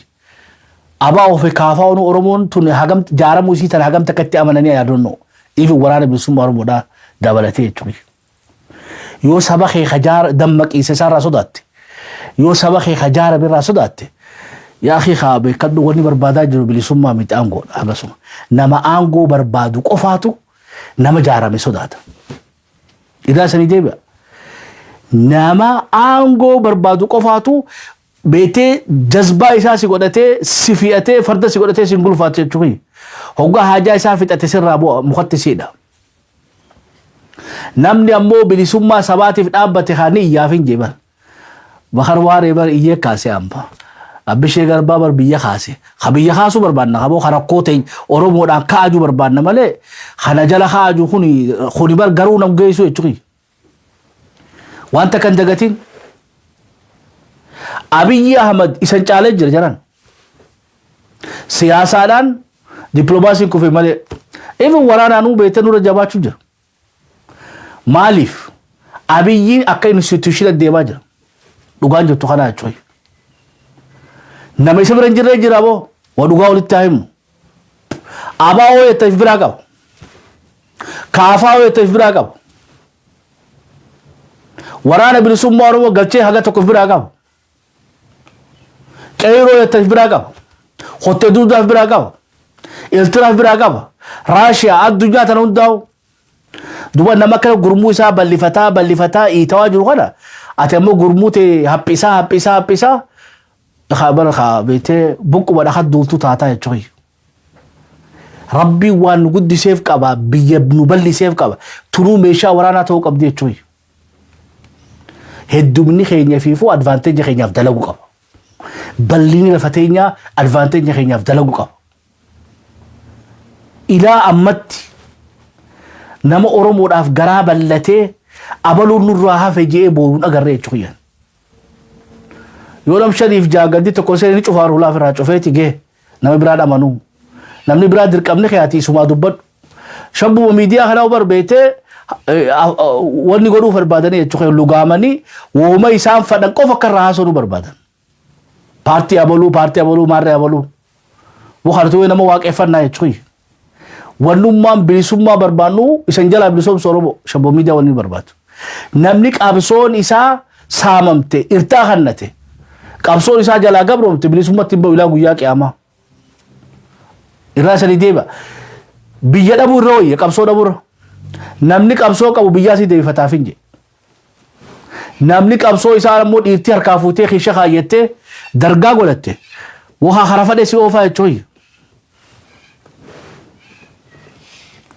Abaa ofi kaafaa onu Oromoon tun hagam jaaramuu isii tana hagam takkatti amananii, I don't know. Even Waraana Bilisummaa Oromoodhaa dabalatee jechuun. Yoo saba kee kajaara dammaqiinsa isaarraa sodaatte, yoo saba kee kajaara irraa sodaatte, yaa akhi kaa beekadhu, wanni barbaadaa jiru bilisummaa miti, aangoodha akkasuma. Nama aangoo barbaadu qofaatu nama jaarame sodaata. Irraa sanii deebi'a. Nama aangoo barbaadu qofaatu beetee jazbaa isaa si godhatee, si fi'atee, farda si godhatee si gulfaatu jechuudha. Hoggaa haajaa isaa fixate sirraa bu'a, mukatti siidha. Namni ammoo bilisummaa sabaatiif dhaabbate haa ni iyyaaf hin jeeban. Bakar Waaree bar iyyee kaase amma. Abbishee Garbaa bar biyya kaase. Ka biyya kaasuu barbaanna kaboo ka rakkoo ta'e Oromoodhaan kaa'aju barbaanna malee kana jala kaa'aju kuni bar garuu nam geessu jechuudha. Wanta kan dagatin, Abiyyi Ahmad isan caalee jira jaran. Siyaasaadhaan dippiloomaasiin kufe malee even waraanaanuu beekte nurra jabaachuu jira. Maaliif? Abiyyiin akka institution deemaa jira. Dhugaan jirtu kanaa jechuudha. Nama isa bira hin jirre jira boo waa dhugaa walitti haa himnu. ABO jetta if biraa qaba. KFO jetta if biraa qaba. Waraana Bilisummaa Oromoo galchee haga tokko if biraa qaba. Qeyroo jetta if biraa qaba. Hottee duudaa if biraa qaba. Eeltiraa if biraa qaba. Raashiyaa, addunyaa tana hundaa'u. Duuba nama akkana gurmuu isaa bal'ifataa bal'ifataa iitawaa jiru kana ati ammoo gurmuu ta'e haphisaa haphisaa haphisaa bara kaa beektee buqquma dhakaa duultuu taataa jechuudha. Rabbiin waan nu guddiseef qaba, biyya nu bal'iseef qaba, tunuu meeshaa waraanaa ta'uu qabdi jechuudha. Heddumni keenya fiifuu advantage keenyaaf dalagu qaba. Bal'inni lafa teenyaa advantage keenyaaf dalagu qaba. Ilaa ammatti Nama Oromoodhaaf garaa bal'atee abaluun nurraa hafe je'ee boo'uun agarree jechuudha. Yoo nam shaniif ja'a gandi tokko seenii cufaa rulaaf irraa cufeeti gee nama biraa dhamanuu. Namni biraa dirqamni keeyaati isumaa dubbadhu. Shabbuma miidiyaa kanaa bar beetee wanni godhuu barbaadanii jechuudha lugaamanii wooma isaan fadhan qofa akka irraa haasa'uu barbaadan. Paartii abaluu, paartii abaluu, maarree abaluu. Bukaartuu nama waaqeffannaa jechuudha. Wannummaan bilisummaa barbaannu isan jalaa bilisoomsu Oromoo shabboo miidiyaa wanni barbaadu. Namni qabsoon isaa saamamte, irtaa kannate, qabsoon isaa jalaa gabroomte bilisummatti hin ba'u ilaa guyyaa qiyaamaa. Irraa sanii deeba. Biyya dhabuu irra wayya qabsoo dhabuu irra. Namni qabsoo qabu biyyaa sii deebifataaf hin jedhe. Namni qabsoo isaa ammoo dhiirtii harkaa fuutee kiisha kaayyattee dargaa godhatte wahaa hara fadhee si oofaa jechuun.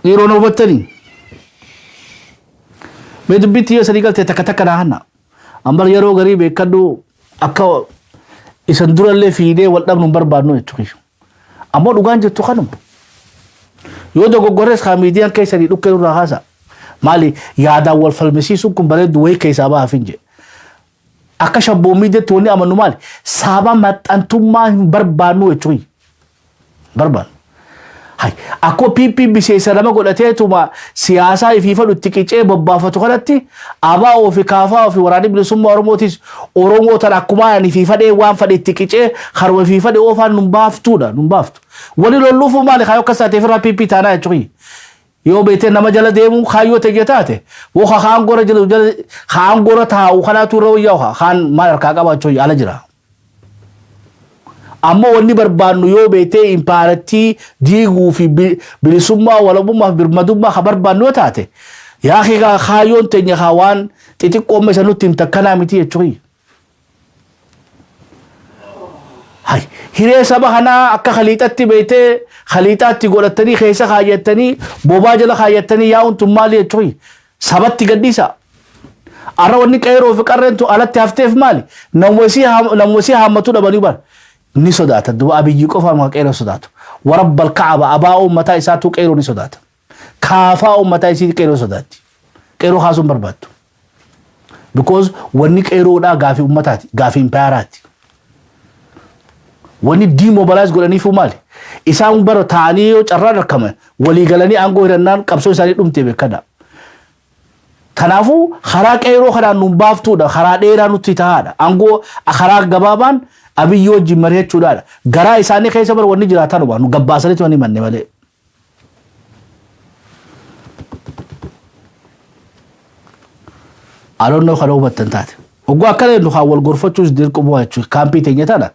Dhiiroo na hubattanii? Mee dubbiin tiyya sadii galtee takka takka naa hanna. Ambar yeroo garii beekadhu akka isan durallee fiidee wal dhabnu hin barbaadnu jechuudha. Ammoo dhugaan jirtu kanuma. Yoo dogoggorres kaa miidiyaan keessanii dhukkee nurraa kaasa. Maali yaadaan wal falmisiisuun kun bareeddu wayii keessaa bahaaf hin jedhe. Akka shabboo miidiyaatti wanni amannu maali? Saba maxxantummaa hin barbaannu jechuudha. Barbaannu. Hay, akkuma PP miseessa nama godhateetuma siyaasaa ifii fedhu itti qicee bobbaafatu kanatti ABO fi KFO fi waraanni bilisummaa Oromootis Oromoo tan akkuma ani ifii fadhee waan fadhe itti qicee karuma ifii fadhe oofaan nun baaftuudha nun baaftu. Wali lolluufuu maali kaayyoo akkas taateef irraa PP taanaa jechuun. Yoo beektee nama jala deemuu kaayyoo ta'e taate woo kaan gora jala kaan gora taa'u kanaatu irra wayyaa kaan maal harkaa qabaachuu ala jira. Ammoo wanni barbaannu yoo beektee impaarattii diiguu fi bilisummaa walabummaa fi birmadummaa ka barbaannu yoo taate yaa kaa kaayyoon teenya kaa waan xixiqqoo amma isa nutti himta akkanaa miti jechuun. Hay, hiree saba kanaa akka khaliixatti beektee khaliixaatti godhattanii keessa kaayyattanii bobaa jala kaayyattanii yaa'uun tun maali jechuun sabatti gadhiisa. Arra wanni qeeroo fi qarreen tun alatti hafteef maali? Namuma isii haammatu dhabanii bar. Ni sodaata. Duba Abiyyi qofa ma qeeroo sodaatu. Warabbal ka'aba abaa uummataa isaatu qeeroo ni sodaata. Kaafaa uummataa isii qeeroo sodaatti. Qeeroo kaasuun barbaaddu. Because wanni qeeroodhaa gaafii uummataati. Gaafii impaayaraati. Wanni demobilize godhaniifuu maali? Isaan bara taa'anii yoo carraan argaman walii galanii aangoo hirannaan qabsoo isaanii dhumte beekadha. Kanaafuu karaa qeeroo kanaan nuun baaftuudha. Karaa dheeraa nutti tahaadha. Aangoo karaa gabaabaan Abiyyi wajjin mari'achuudhaadha. Garaa isaanii keessa bara wanni jiraatanuma nu gabbaasaniitu wanni manne malee. Alonnoo kana hubattan taate. Ogguu akkana jennu kaan wal gorfachuus dirquma jechuudha. Kaampii teenya tana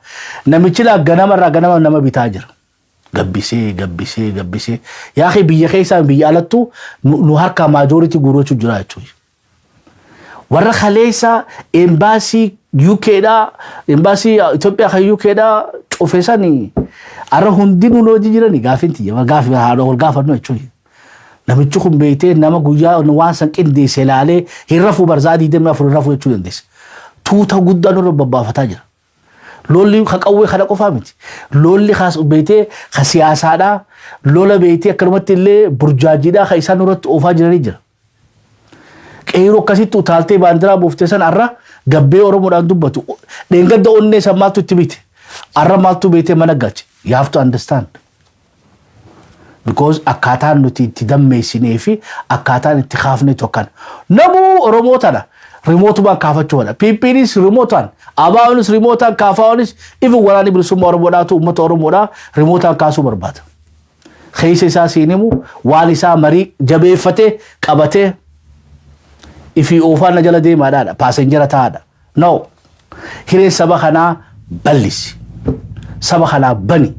namichi laa ganamarraa ganama nama bitaa jira. Gabbisee gabbisee gabbisee yaaqii biyya keessaa biyya alattuu nu harkaa majority guurrachuu jira jechuudha. Warra kaleessa embaasii UKdhaa embaasii Itoophiyaa kan UKdhaa cufe sani arra hundinuu hojii jirani gaafiin tiyya gaafi haadha wal gaafannu jechuudha. Namichi kun beektee nama guyyaa waan san qindeesse ilaalee hin rafuu barzaa 24 hin rafuu jechuu dandeessa. Tuuta guddaa nurra babbaafataa jira. Lolli ka qawwee kana qofaa miti. Lolli ka beektee ka siyaasaadhaa lola beektee akkanumatti illee burjaajiidhaa ka isaan nurratti oofaa jiranii jira. Qeeroo akkasitti utaaltee baandiraa buuftee san arra gabbee Oromoodhaan dubbatu. Dheengadda onnee san maaltu itti bite? Arra maaltu beektee mana galche? You have to understand. Because akkaataan nuti itti dammeessinee fi akkaataan itti kaafnetu akkana. Namuu Oromoo tana rimootumaan kaafachuu fedha. PPnis rimootaan, ABOnis rimootaan, KFOnis even waraanni bilisummaa Oromoodhaatu uummata Oromoodhaa rimootaan kaasuu barbaada. Keessa isaa siin himu waan isaa marii jabeeffatee qabatee ifii oofaan na jala deemaadhaadha. Passenger taa'aadha. No. Hiree saba kanaa bal'isi. Saba kanaa bani.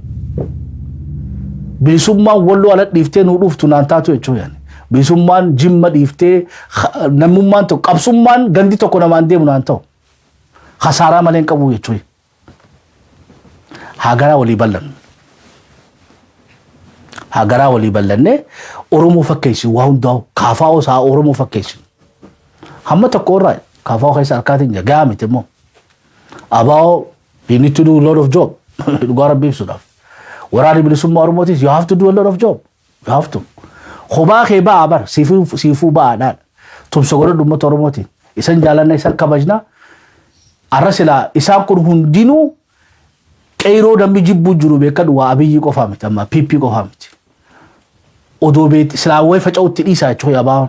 Bilisummaan Walloo ala dhiiftee nuu dhuftu naan taatu jechuu yaani. Bilisummaan Jimma dhiiftee namummaan tokko qabsummaan gandi tokko namaan deemu naan ta'u. Kasaaraa malee hin qabu jechuu. Haa garaa walii bal'annu. Haa garaa walii bal'annee Oromoo fakkeessi waa hundaa'u kaafaa isaa Oromoo fakkeessi. Hamma tokko irraa kaafaa keessa harkaatiin jira gahaa miti immoo. ABO, you need to do a lot of job. Dhugaa Rabbii ibsuudhaaf. Waraanni bilisummaa Oromootis, you have to do a lot of job. You have to. Kophaa kee ba'aa bar siifuu ba'aadhaan. Tumsa godhadhu uummata Oromootiin. Isan jaalanna, isan kabajna. Arra silaa isaan kun hundinuu qeyroo namni jibbuu jiru beekadhu, waa Abiyyi qofaa miti, amma PP qofaa miti. Odoo beekti silaa wayi faca'utti dhiisaa jechuudha abaa'oon.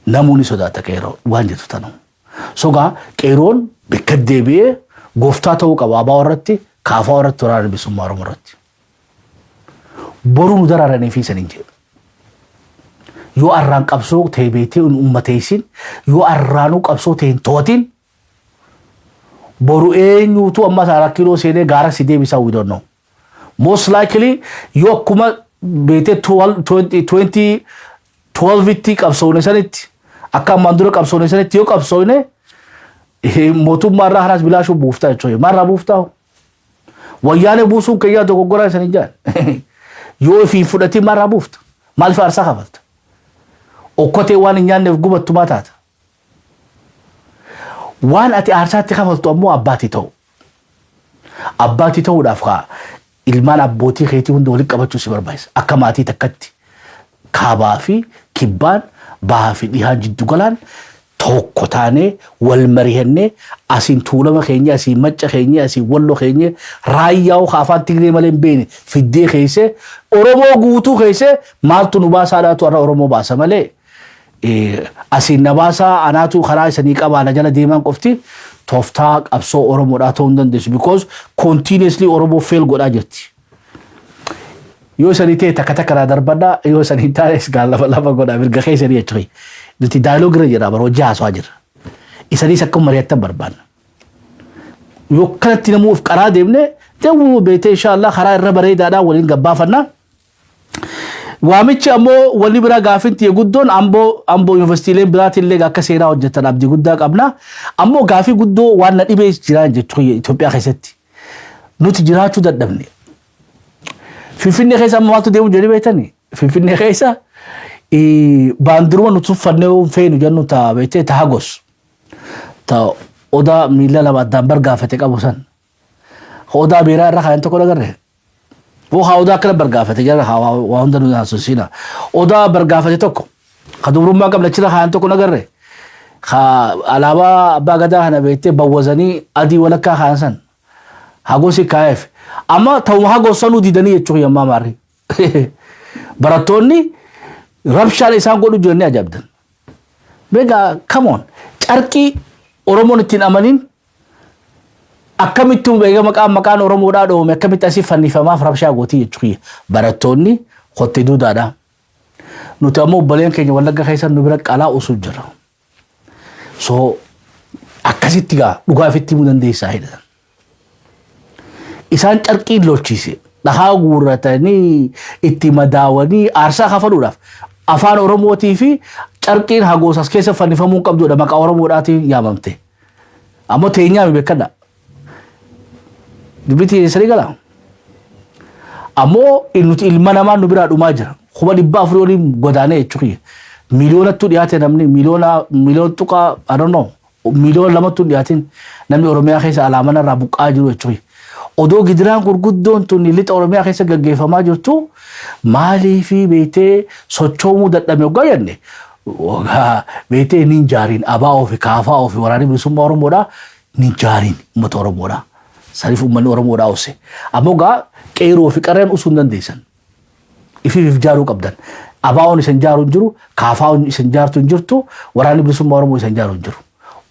Namoonni sodaata qeyroo waan jettu tanu. Sogaa qeeroon bakka deebi'ee gooftaa ta'uu qaba abaa'oo irratti, kaafaa irratti, waraana bilisummaa Oromoo irratti. Boruu nu daraaranii fi saniin jedhu. Yoo arraan qabsoo ta'e beektee hin uummateessin, yoo arraanuu qabsoo ta'e hin to'atin, boru eenyuutu amma saara kiiloo seenee gaara si deebisaa, we don't know. Most likely yoo akkuma beektee 2012tti qabsoone sanitti, akka ammaan dura qabsoone sanitti yoo qabsoone, mootummaa irraa haras bilaashuu buuftaa jechuudha. Maarraa buuftaa? Wayyaanee buusuun kiyyaa dogoggoraa isanii jaan. Yoo ifii fudhatiin maarraa buufta? Maaliif aarsaa kafalta? Okkotee waan hin nyaanneef gubattu maa taata? Waan ati aarsaatti kafaltu ammoo abbaatii ta'u. Abbaatii ta'uudhaaf kaa ilmaan abbootii keetii hunda walitti qabachuu si barbaachisa. Akka maatii takkatti kaabaa fi kibbaan, bahaa fi dhihaan, jiddu galaan tokko taanee wal marihannee, asiin Tuulama keenya, asiin Macca keenya, asiin Wallo keenya, Raayyaa afaan Tigree malee hin beekne fiddee keessee, Oromoo guutuu keessee maaltu nu baasaadhaatu har'a Oromoo baasa malee, asiin na baasaa, anaatu karaa isanii qabaa, na jala deemaan qofti tooftaa qabsoo Oromoodhaa ta'uu hin dandeessu, because continuously Oromoo fail godhaa jirti. Yoo isanii ta'e takka takka irraa darbadhaa, yoo isanii hin taanes gaa lafa lafa godhaa, mirga keessanii jechuudha. Nuti dialogue irra jira bara, hojii haasawaa jirra. Isaniis akka mari'attan barbaanna. Yoo kanatti namuuf karaa deemne deemuu beetee, inshaallah karaa irra bareedaadhaan waliin gabbaafanna. Waamichi ammoo wanni biraa gaafinti guddoon amboo yuunivarsiitiileen biraatillee akka seenaa hojjetan abdii guddaa qabna. Ammoo gaafii guddoo waan na dhibee jiraan jechuudha Itoophiyaa keessatti. Nuti jiraachuu dadhabne. Finfinnee keessa amma maaltu deemu jedhee beektani? Finfinnee keessa baandiruma nuti uffannee feenu jennu ta beektee ta Hagos. Ta odaa miila lama addaan bargaafate qabu san. Odaa beeraa irra kaayan tokko agarre. Haa, odaa akkana bargaafate jara, haa waa hunda nu haasofsiina. Odaa bargaafate tokko ka dubrummaa qabna achirra kaayan tokko agarre. Ka alaabaa abbaa gadaa kana beektee bawwazanii adii walakkaa kaayan san. Hagosi kaayeef. Amma ta'uma Hagos sanuu didanii jechuun yammaa maarri. Barattoonni rabshaan isaan godhu jiran ni ajaa'ibdan. Beekaa, come on, carqii Oromoon ittiin amanin akkamittuu beeka maqaan Oromoodhaa dhoome akkamitti asii fannifamaaf rabshaa gootii jechuudha. Barattoonni kottee duudaadha. Nuti ammoo obboleen keenya Wallagga keessa nu bira qalaa osoo jira. So akkasitti gaa dhugaa ofitti himuu dandeessaa jedhan. Isaan carqiin lolchiise, dhahaa guurratanii itti madaawanii aarsaa kafaluudhaaf afaan Oromootii fi carqiin Hagoosas keessa fannifamuu qabdudha maqaa Oromoodhaatiin yaamamte. Ammoo teenyaa beekadha. Dubbitii sanii gala. Ammoo nuti ilma namaa nu biraa dhumaa jira. 400,000 oliin godaanee jechuudha. Miiliyoonattu dhiyaate namni miiliyoona, miiliyoon tuqaa, I don't know, miiliyoona 2ttu dhiyaatin namni Oromiyaa keessa alaamana irraa buqqaa jiru jechuudha. Odoo gidiraan gurguddoon tun lixa Oromiyaa keessa gaggeeffamaa jirtu maalii fi beektee sochoomuu dadhabe hoggaa jenne, beektee nin jaariin ABO fi KFO fi waraanni bilisummaa Oromoodhaa nin jaariin uummata Oromoodhaa. Saniif uummanni Oromoodhaa ose. Ammoo gaa qeeroo fi qarreen usuu hin dandeessan. Ifiif jaaruu qabdan. ABO'n isan jaaru hin jiru, KFO'n isan jaartu hin jirtu, waraanni bilisummaa Oromoo isan jaaru hin jiru.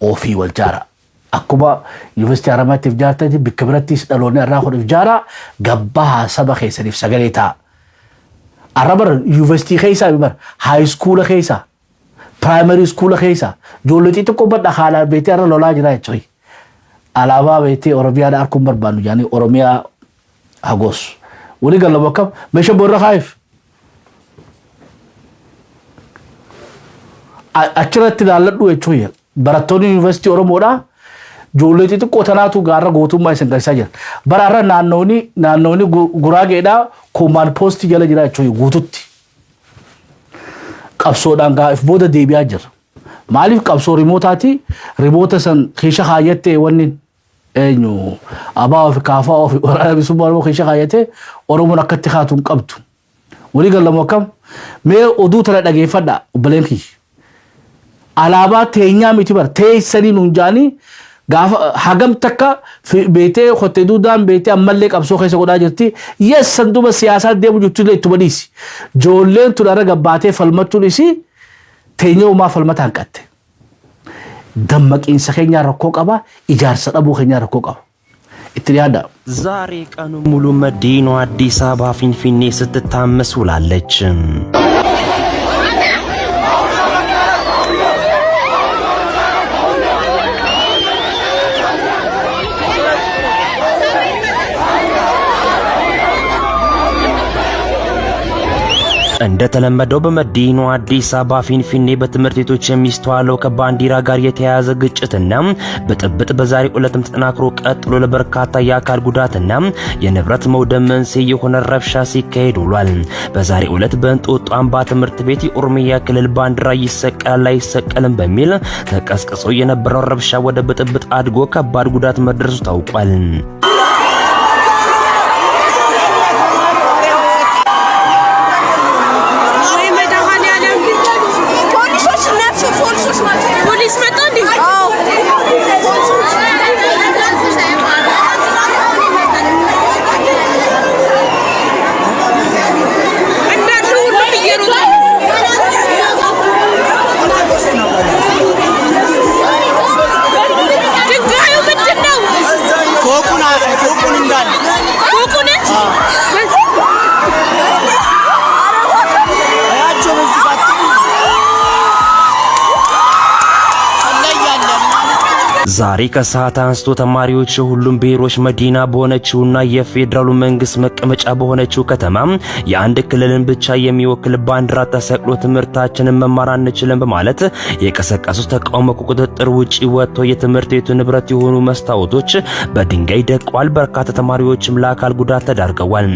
Ofii wal jaara. Akkuma Yuunivarsiitii Haramaatti if jaartanii bakka birattis dhaloonni irraa kun if jaara, gabbaa saba keessaniif sagalee ta'a. Arra bara yuunivarsiitii keessaa bara high school keessaa, primary school keessaa ijoollee xixiqqoo badha haalaan beektee arra lolaa jira jechuudha. Alaabaa beektee Oromiyaadha arguun barbaannu jedhanii Oromiyaa Hagos. Walii galamu akkam meeshaa boorra kaa'eef. Achirratti ilaalladhu jechuudha. Barattoonni yuunivarsiitii Oromoodhaa ijoollee xixiqqoo tanaatu gaarra gootummaa isin garsiisaa jira. Bara har'a naannooni Guraageedhaa command post jala jira jechuudha guututti. Qabsoodhaan gaa'if booda deebi'aa jira. Maaliif qabsoo rimootaati? Remote san keesha kaayyattee wanni eenyu ABO fi KFO fi waraana bilisummaa Oromoo keesha kaayyatee Oromoon akkatti kaatu hin qabdu. Walii galamu akkam? Mee oduu tana dhageeffadha obboleen kiyya. Alaabaa teenyaa miti bar teessanii nuun jaanii gaafa hagam takka beetee kottee duudaan beetee ammallee qabsoo keessa godhaa jirti. Yes, san duuba siyaasaa deemu jirtu illee ittuma dhiisi. Joolleen tun arra gabbaatee falmachuun isii teenyee uumaa falmata hanqatte. Dammaqiinsa keenyaa rakkoo qaba, ijaarsa dhabuu keenyaa rakkoo qaba. Itti dhiyaadhaa. ዛሬ ቀኑ ሙሉ መዲናዋ አዲስ አበባ ፊንፊኔ ስትታመስ ውላለች። እንደተለመደው በመዲናዋ አዲስ አበባ ፊንፊኔ በትምህርት ቤቶች የሚስተዋለው ከባንዲራ ጋር የተያያዘ ግጭትና ብጥብጥ በዛሬው ዕለትም ተጠናክሮ ቀጥሎ ለበርካታ የአካል ጉዳትና የንብረት መውደም መንስኤ የሆነ ረብሻ ሲካሄድ ውሏል። በዛሬው ዕለት በእንጦጦ አምባ ትምህርት ቤት የኦሮሚያ ክልል ባንዲራ ይሰቀላል አይሰቀልም በሚል ተቀስቅሶ የነበረው ረብሻ ወደ ብጥብጥ አድጎ ከባድ ጉዳት መድረሱ ታውቋል። ወይ መድኃኒዓለም! ፖሊሶች ናቸው፣ ፖሊሶች ናቸው። ፖሊስ መጣ እንዴ? አዎ። እንዳለ ሁሉም እየሮጠ ድንጋዩ ምንድን ነው? ፎቁን ፎቁን እንዳለ ፎቁን አያቸው በዚህ ጋር ትለያለህ። ዛሬ ከሰዓት አንስቶ ተማሪዎች የሁሉም ብሔሮች መዲና በሆነችውና የፌዴራሉ መንግስት መቀመጫ በሆነችው ከተማ የአንድ ክልልን ብቻ የሚወክል ባንዲራ ተሰቅሎ ትምህርታችንን መማር አንችልም በማለት የቀሰቀሱት ተቃውሞ ከቁጥጥር ውጪ ወጥቶ የትምህርት ቤቱ ንብረት የሆኑ መስታወቶች በድንጋይ ደቀዋል። በርካታ ተማሪዎችም ለአካል ጉዳት ተዳርገዋል።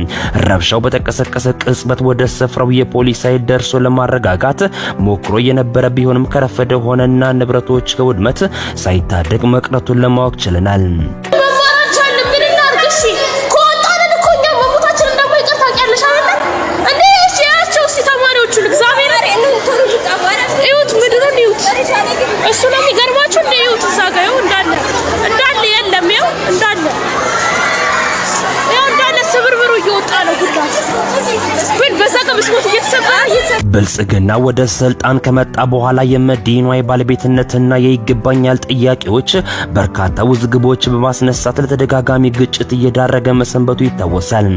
ረብሻው በተቀሰቀሰ ቅጽበት ወደ ስፍራው የፖሊስ ኃይል ደርሶ ለማረጋጋት ሞክሮ የነበረ ቢሆንም ከረፈደ ሆነና ንብረቶች ከውድመት ሳይታደግ መቅረቱን ለማወቅ ችለናል። መማር አልቻልንም። ምን እናድርግ? እሺ ከወጣንን እኮ እኛ መሞታችን እንደማይቀር ታውቂያለሽ አይደለ እንዴ? እሺ ያቸው እስኪ ተማሪዎቹን እግዚአብሔር እዩት፣ ምድሩን እዩት። እሱ ነው የሚገርማችሁ። እንደ እዩት፣ እዛ ጋ ይኸው እንዳለ እንዳለ የለም። ይኸው እንዳለ ይኸው እንዳለ ስብርብሩ እየወጣ ነው። ጉዳት ግን በዛ ጋር መስኮት እየተሰበረ ብልጽግና ወደ ስልጣን ከመጣ በኋላ የመዲናዋ የባለቤትነትና የይገባኛል ጥያቄዎች በርካታ ውዝግቦች በማስነሳት ለተደጋጋሚ ግጭት እየዳረገ መሰንበቱ ይታወሳል።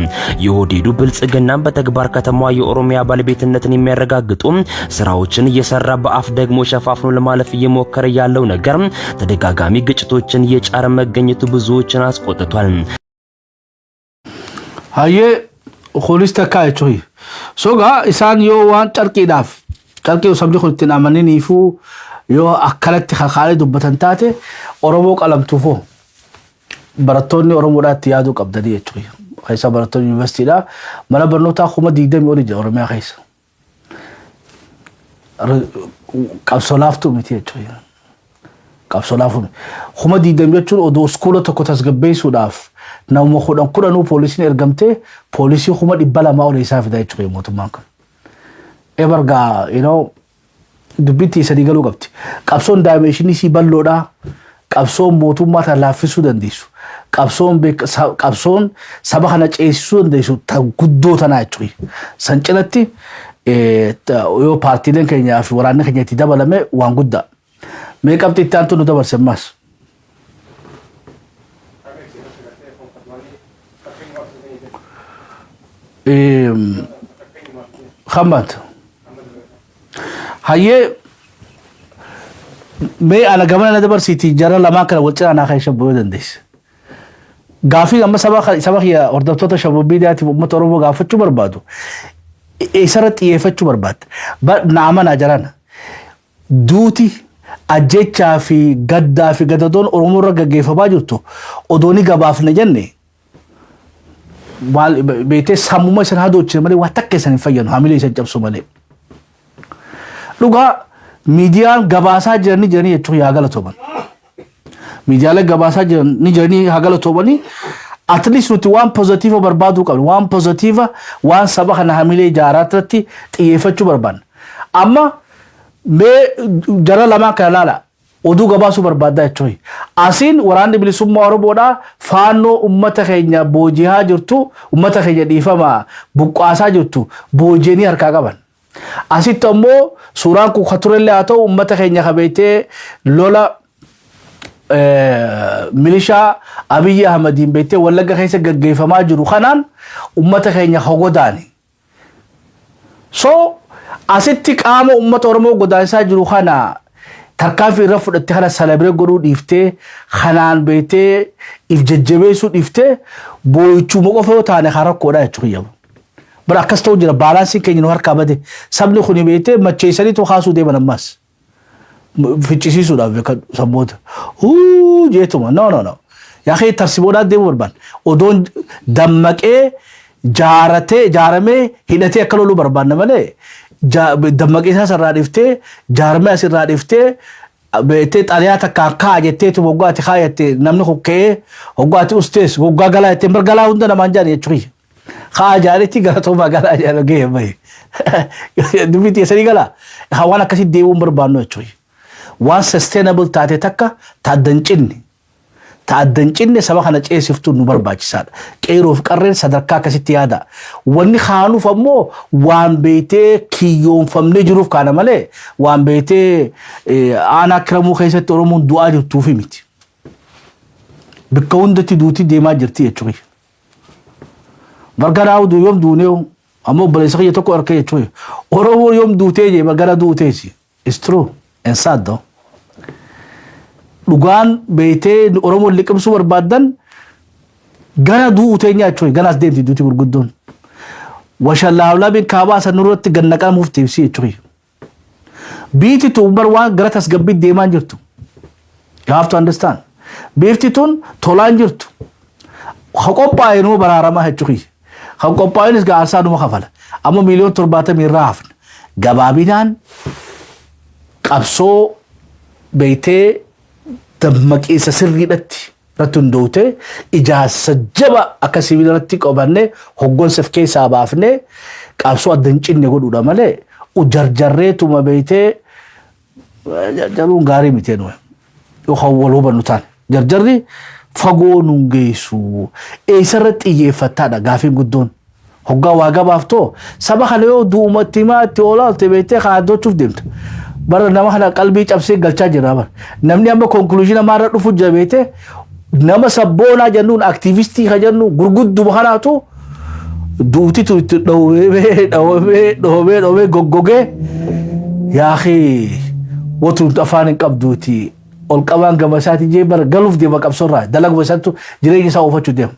የኦህዴዱ ብልጽግናም በተግባር ከተማዋ የኦሮሚያ ባለቤትነትን የሚያረጋግጡ ስራዎችን እየሰራ በአፍ ደግሞ ሸፋፍኖ ለማለፍ እየሞከረ ያለው ነገር ተደጋጋሚ ግጭቶችን እየጫረ መገኘቱ ብዙዎችን አስቆጥቷል። Hayyee, kunis takkaa jechuun. So gaa isaan yoo waan carqiidhaaf carqii sabni kun ittiin amaniniifuu yoo akkanatti kakaalee dubbatan taate, Oromoo qalamtuufoo barattoonni Oromoodhaa itti yaaduu qabdanii jechuudha. Keessa barattoonni yuunivarsiitiidhaa mana barnootaa 20,000 oli jira Oromiyaa keessa. Qabsoo laaftuu miti jechuudha. Qabsoo laafuu miti. 20,000 jechuun odoo iskuula tokko tasgabbeessuudhaaf namuma kudhan kudhanuu poolisiin ergamtee poolisii 200,000 ol isaa fida jechuudha mootummaan kun. Ebargaa dubbitti sadii galuu qabdi. Qabsoon dimensionii sii bal'oodhaa. Qabsoon mootummaa tan laaffisuu dandeessu. Qabsoon saba kana ceesisuu dandeessu ta guddoo tanaa jechuudha. San cinatti yoo paartiileen keenyaa fi waraanni keenya itti dabalame waan guddaa. Mee qabxii itti aantu nu dabarse ammas. Hammat. Hayyee, mee ana gamana na dabarsiiti, jara lamaan kana wal cinaa naa kan shabboo dandeesse. Gaafii amma saba kiyya hordoftoota Shabboo Miidiyaatiif uummata Oromoo gaafachuu barbaadu. Isarra xiyyeeffachuu barbaadda. Na amanaa jarana. Duuti ajjechaa fi gaddaa fi gadadoon Oromoo irra gaggeeffamaa jirtu odoo ni gabaafne jenne maal beektee sammuma isan hadochine malee waa takka isan hin fayyadu, hamilee isan cabsu malee. Dhugaa miidiyaan gabaasaa jiran ni jiranii jechuun yaa galatooman. Miidiyaaleen gabaasaa jiran ni jiranii haa galatoomanii. At least nuti waan positive barbaaduu qabna. Waan positive, waan saba kana hamilee ijaaraatti xiyyeeffachuu barbaanna. Amma mee jara lamaan kana ilaala. Oduu gabaasuu barbaaddaa jechuudha. Asiin Waraanni Bilisummaa Oromoodhaa Faannoo uummata keenya booji'aa jirtu, uummata keenya dhiifama buqqaasaa jirtu booji'anii harkaa qaban. Asitti ammoo suuraan kun kan turellee haa ta'u, uummata keenya kabeetee lola milishaa Abiyyi Ahmadiin beektee Wallagga keessa gaggeeffamaa jiru kanaan uummata keenya hogodaani. So asitti qaama uummata Oromoo godaansaa jiru kana tarkaanfii irra fudhatte kana celebrate godhuu dhiiftee, kanaan beektee if jajjabeessuu dhiiftee, boo'ichuma qofa yoo taane kan rakkoodha jechuudha. Bara akkas ta'u jira, balanceiin keenya nu harkaa bade. Sabni kun beektee macheessaniitu kaasuu deeman ammas. Ficcisiisuudhaaf beekan sabboota. Huu jeetuma, no, no, no. Yaaqee tarsiboodhaan deemuu barbaanna. Odoon dammaqee jaaratee ijaaramee hidhatee akka loluu barbaanna malee, dammaqee isaa irraa dhiftee, jaarmee asirraa dhiftee, beektee xaliyaa takkaan kaa jetteetu hoggaa ati kaayatte namni hokkee hoggaa ati ustees hoggaa galaa jettee bar galaa hunda namaan jaan jechuudha. Kaa jaaletti galatoomaa galaa jaan gahee bahe. Dubbii teessanii galaa. Waan akkasii deemuun barbaannu jechuudha. Waan sustainable taate takka taaddan cinne. Taaddan cinne saba kana ceesiftuu nu barbaachisaadha. Qeeroof qarreen sadarkaa akkasitti yaada. Wanni kaanuuf ammoo waan beektee kiyyoonfamnee jiruuf kaana malee, waan beektee aanaa Kiramuu keessatti Oromoon du'aa jirtuufi miti. Bakka hundatti duutii deemaa jirti jechuudha. Barganaa du'u yoom duunee ammoo obboleessa kiyya tokko harka jechuudha. Oromoon yoom duutee jee bargana duuteesi. It's true and sad though. Dhugaan beektee Oromoon liqimsuu barbaaddan gara du'uu teenya jechuudha. Ganaas deemti duuti gurguddoon. Washallaawlamiin kaabaa san nurratti gannaqamuuf deemsi jechuudha. Biiti tun bar waan gara tasgabbii deemaa jirtu. You have to understand. Biifti tun tolaan jirtu. Ka qophaa'e nuu baraaramaa jechuudha. Kan qophaa'eenis gaarsaa numa kafala. Amma 70 miiliyoona irraa hafna. Gabaabinaan qabsoo beektee dammaqiinsa sirriidhatti irratti hundootee, ijaarsa jaba akka sibiila irratti qabannee, hoggonsa of keessaa baafnee, qabsoo adda hin cinne godhuudha malee, jarjarreetuma beektee jarjaruun gaarii miti nuyi. Yookaan wal hubannu taane. Jarjarri fagoo nuun geessu. Eessarratti xiyyeeffattaadha gaafiin guddoon. Hoggaa waa gabaaftoo saba kana yoo du'umatti himaa itti oolaalte beektee kana addochuuf deemta. Bara nama kana qalbii cabsee galchaa jira bara. Namni amma conclusion namaarra dhufu jira beektee, nama sabboonaa jennuun, activistii ka jennu gurgudduma kanaatu duutitu itti dhowwee dhowwee dhowwee dhowwee goggogee yaaqii watu afaan hin qabduuti. Ol qabaan gama isaatiin jee bara galuuf deema, qabsoorraa dalaguma isaattu jireenya isaa oofachuu deema.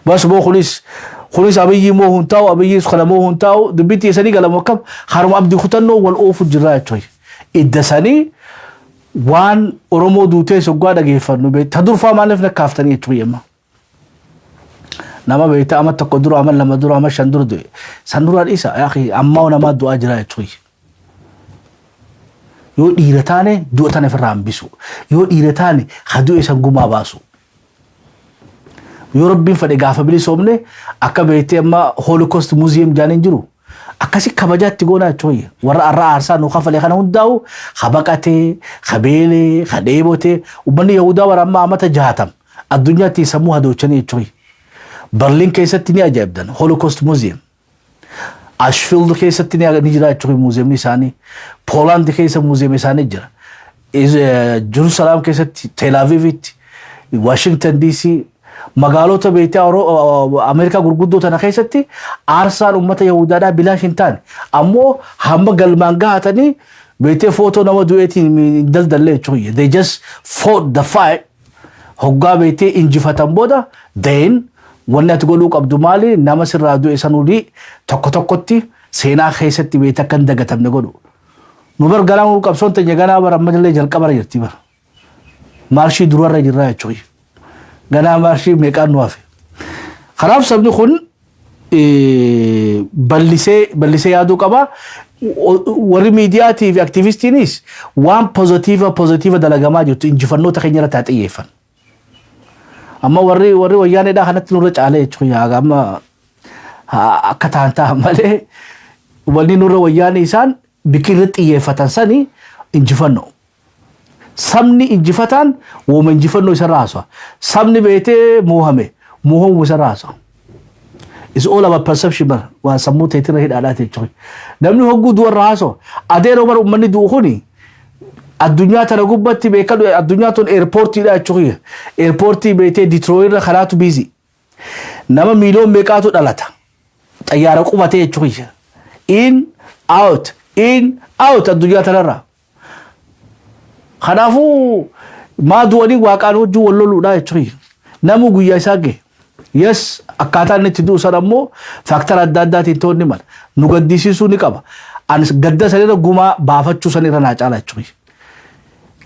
Bas moo kunis Abiyyi moo hun taa'u, Abiyyiis kana moo hun taa'u, dubbitti isanii galamu akkam haruma abdii kutannoo wal oofu jirraa jechuudha. Idda sanii waan Oromoo duutee soggaa dhageeffannu ta durfaa maaliif nakkaaftanii jechuudha yemma. Nama beektaa ama 1 dura, ama 2 dura, ama 5 dura du'e. San duraa dhiisa yaaqii ammaa namaa du'aa jira jechuudha. Yoo dhiira taane du'a tana ofirraa hambisu. Yoo dhiira taane ha du'e san gumaa baasu. Yoo Rabbiin fedhe gaafa bilisoomne akka beektee amma Holocaust Museum jaaniin jiru. Akkasi kabajaatti goonaa jechuudha. Warra arra aarsaa nu kafale kana hundaa'u ha baqatee, ha beelee, ha dheebotee, uummanni Yahudaa bara amma amata 60 addunyaatti sammuu hadochanii jechuudha. Berliin keessatti ni ajaa'ibdan Holocaust Museum. Ashfield keessatti ni jira jechuudha museumni isaanii. Poolaand keessa museum isaanii jira. Jerusalem keessatti, Tel Avivitti, Washington DC, magaalota beektaa Ameerikaa gurguddoo tana keessatti aarsaan uummata Yahudaadhaa bilaash hin taane. Ammoo hamma galmaan gahatanii beektee footoo nama du'eetiin hin daldalle jechuudha. They just fought the fight. Hoggaa beektee injifatan booda, then wanni ati godhuu qabdu maali? Nama sirraa du'e san olii tokko tokkotti seenaa keessatti beekte akka hin dagatamne godhu. Nu bar ganaa qabsoon teenya ganaa bara ammallee jalqabara jirti bara. Maarshii durarra jirra jechuudha. Ganaa maarshii meeqaan nu hafe. Kanaaf sabni kun bal'isee bal'isee yaaduu qaba. Warri miidiyaatii fi activistiinis waan positive positive dalagamaa jirtu injifannoota keenya irratti haa xiyyeeffan. Amma warri wayyaaneedhaa kanatti nurra caalee jechuudha. Amma akka ta'an ta'an malee, wanni nurra wayyaanee isaan bikki irratti xiyyeeffatan sani injifannoo. Sabni injifataan wooma injifannoo isarraa haasawa. Sabni beetee moohame moohamuu isarraa haasawa. It's all about perception bara, waan sammuu teetirra hidhaadhaati jechuudha. Namni hogguu du'arra haasawa. Adeeroo bara uummanni du'u kuni addunyaa tana gubbatti beekadu, addunyaa tun airportiidha jechuudha. Airportii beetee Detroit irra karaatu busy. Nama miiliyoon meeqaatu dhalata. Xayyaara qubatee jechuudha. In out, in out addunyaa tanarra. Kanaafuu maa du'anii waaqaan wajjin wal loluudha jechuudha. Namu guyyaa isaa gahe. Yes, akkaataa inni itti du'u sana ammoo factor adda addaatiin ta'uu ni mala. Nu gaddisiisuu ni qaba. Anis gadda sanirra gumaa baafachuu sanirra naa caala jechuudha.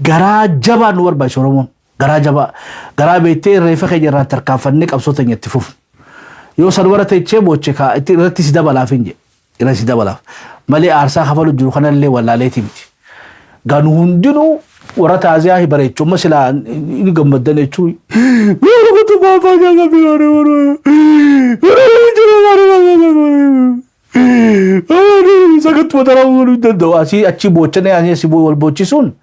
Garaa jabaa nu barbaachisa Oromoon. Garaa jabaa. Garaa beektee reefa keenya irraan tarkaanfannee qabsoo teenya itti fufu. Yoo san warra teechee booche kaa irratti si dabalaaf hin jedhe. Irratti si dabalaaf. Malee aarsaa kafalu jiru kanallee wallaaleeti miti. Ganu hundinuu warra taaziyaa bareechu amma silaa inni gammaddan jechuun. Sagantuu taraa hin danda'u. Asii achi boochanii asii wal boochisuun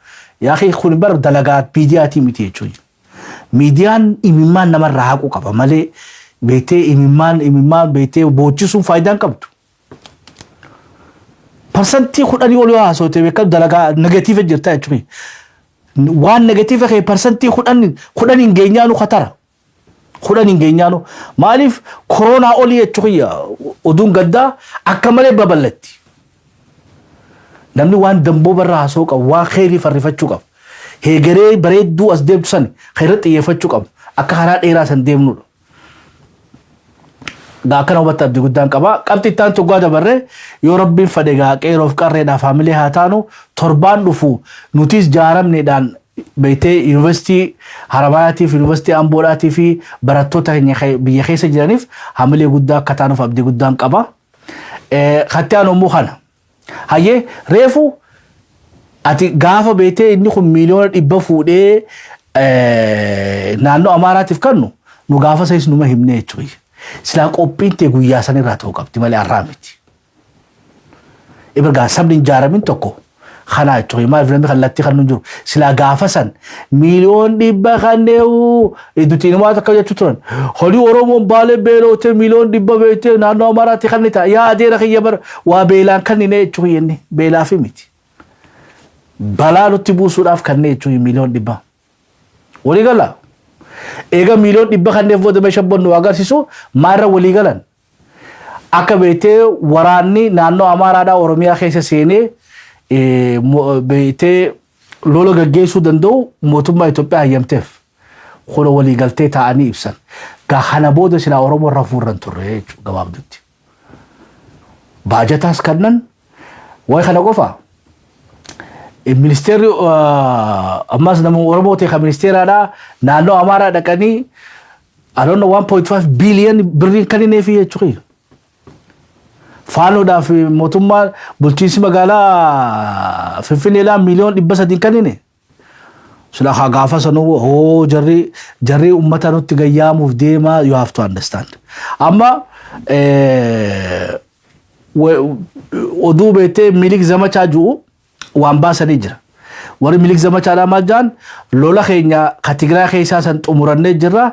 yaa kun bar dalagaa miidiyaatii miti jechuudha. Miidiyaan imimmaan namarraa haquu qaba malee beektee imimmaan beektee boochisuun faayidaan qabdu. 10% ol yoo haasoote beekamu dalagaa negative jirta jechuudha. Waan negative kee 10% 10 hin geenyaanu khatara. 10 hin geenyaanu. Maaliif koronaa olii jechuudha, oduun gaddaa akka malee babal'atti. Namni waan damboo barra haasoo qabu, waan kheyrii farrifachuu qabu. Heegeree bareedduu as deemtu san irratti xiyyeeffachuu qabu. Akka karaa dheeraa san deemnudha. Gaa akkana hubatta abdii guddaan qaba. Qabxii itti aantu dhugaa dabarree, yoo Rabbiin fedhe gaa qeeroof qarreedhaaf haamilee haa taanu. Torbaan dhufu nutis jaaramneedhaan beektee Yuunivarsiitii Haramayaatiif, Yuunivarsiitii Amboodhaatii fi barattoota keenya biyya keessa jiraniif haamilee guddaa akka taanuuf abdii guddaan qaba. Katti aanu immoo kana. Hayyee, reefu ati gaafa beektee inni kun 100 miiliyoona fuudhee naannoo Amaaraatiif kennu, nu gaafa sayis numa himne jechuudha. Silaa qophiin tee guyyaa sanirraa ta'uu qabdi malee har'aa miti. Ibirgaa sabni hin jaaramin tokko kanaa jechuudha. Maaliif namni kallattii kan nu jiru. Silaa gaafa san 100 miiliyoona kanneewu nuti inumaa takka jechuu turan. Horii Oromoon baalee beeloote 100 miiliyoona beektee naannoo Amaaraatti kan ni ta'a. Yaa adeera kiyya, bara waa beelaan kan inni jechuudha, inni beelaafi miti. Balaa nutti buusuudhaaf kanneen jechuudha 100 miiliyoona. Walii galaa? Eega 100 miiliyoona kanneef booda meeshaa bonnu agarsiisu maalirra walii galan? Akka beektee waraanni naannoo Amaaraadhaa Oromiyaa keessa seenee beektee lola gaggeessuu danda'u mootummaa Itoophiyaa hayyamteef. Kuna walii galtee ta'anii ibsan. Gaa kana booda silaa Oromoo irra fuurran turre jechuudha gabaabdutti. Baajataas kannan wayi kana qofa. Ministeerri ammas nama Oromoo ta'e kan ministeeraadhaa naannoo Amaaraa dhaqanii, I don't know, 1.5 billion birriin kan inni fi jechuudha. Faanoodhaaf mootummaa bulchiinsi magaalaa Finfinneedhaan 300 miiliyoon kan inni. Sila haa gaafa sanuu hoo jarri uummata nutti gayyaamuuf deema, you have to understand. Amma oduu beektee Minilik zamachaa jiru waan baasanii jira. Warri Minilik zamachaadhaa maal jaan? Lola keenya ka Tigraay keessaa san xumurannee jirra.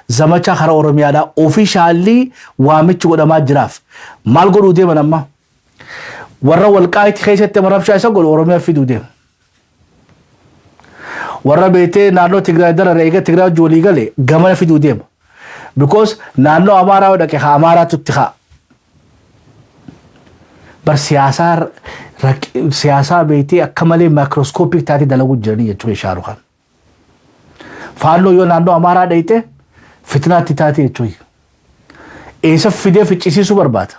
Zamachaa karaa Oromiyaadhaa officially waamichi godhamaa jiraaf. Maal godhuu deeman amma? Warra Walqaayitti keessatti rabshaa isa godhu Oromiyaa fiduu deema. Warra beektee naannoo Tigraay darare eega Tigraay wajji walii gale gamana fiduu deema. Because naannoo Amaaraa yoo dhaqe haa Amaaraatu itti haa. Bar siyaasaa beektee akka malee microscopic taatee dalaguu jiranii jechuudha Shaarukaan. Faannoo yoo naannoo Amaaraa dhayite fitnaatti taate jechuudha. Eessa fidee ficcisiisuu barbaada?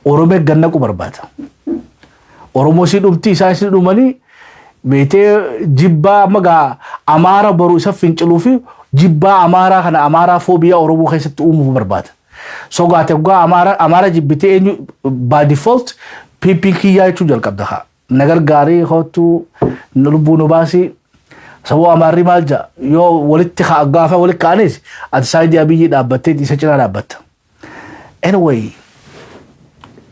Oromoo gannaquu barbaada. Oromoo si dhumti, isaan si dhumanii beektee jibbaa amma gaa Amaara boru isa finciluu fi jibbaa Amaaraa kana, Amaaraa phobia Oromoo keessatti uumuu barbaada. So gaate gaa Amaara jibbitee eenyu by default PP kiyyaa jechuu jalqabda haa. Na gargaarii, kootu lubbuu nu baasii. Saboo Amaarri maal ja'a yoo walitti gaafa walitti ka'anis ati side Abiyyi dhaabbattee isa cinaa dhaabbatta. Anyway,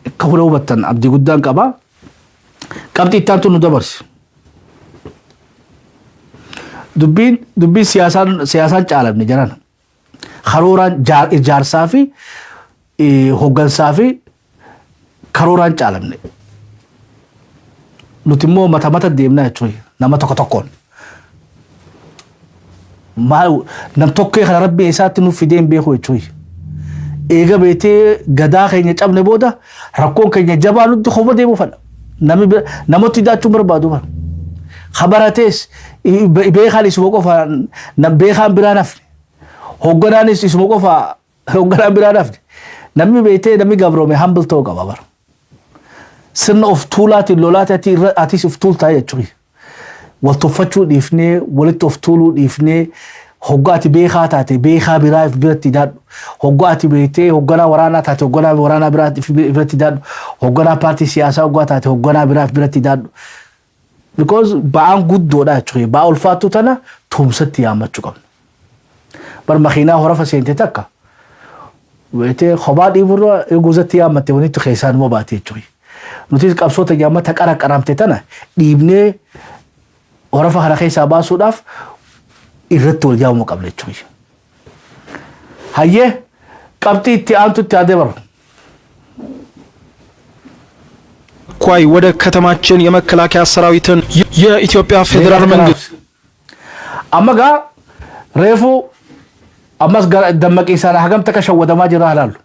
akka hunda hubattan abdii guddaan qaba. Qabxii itti aantu nu dabarsi. Dubbiin siyaasaan caalamne jiran. Karooraan ijaarsaa fi hooggansaa fi karooraan caalamne. Nuti immoo mata mata deemnaa jechuudha nama tokko tokkoon. Maal nam tokkee kana rabbi isaatti nuuf fidee hin beeku jechuudha. Eega beetee gadaa keenya cabne booda rakkoon keenya jabaa nutti kopha deemuu fadha. Namni namatti hidhaachuu barbaadu bara. Kabaratees beekaan isuma qofa, beekaan biraan hafne. Hoogganaanis isuma qofa, hoogganaan biraan hafne. Namni beetee namni gabroome humble ta'uu qaba bara. Sirna of tuulaatiin lolaati atis of tuultaa jechuudha. Wal tuffachuu dhiifnee, walitti of tuuluu dhiifnee, hoggaa ati beekaa taate beekaa biraa biratti hidhaadhu. Hoggaa ati beektee hogganaa waraanaa taate hogganaa waraanaa biraa biratti hidhaadhu. Hogganaa paartii siyaasaa hoggaa taate hogganaa biraa biratti hidhaadhu. Because ba'aan guddoodha jechuudha. Ba'aa ulfaattuu tana tumsatti yaammachuu qabna. Bar makiinaa horafa seente takka beektee kophaa dhiiburra eeguzatti yaammatte wanitti keessaan immoo baate jechuudha. Nutis qabsoota yaammata qara qaramte tana dhiibnee horafa kana keessaa baasuudhaaf irratti wal yaamuu qabna jechuudha. Hayyee, qabxii itti aantutti haa dabarru. ኳይ ወደ ከተማችን የመከላከያ ሰራዊትን የኢትዮጵያ ፌዴራል መንግስት Amma gaa reefu ammas dammaqiisaan hagam takka shawwadamaa jira halaallu.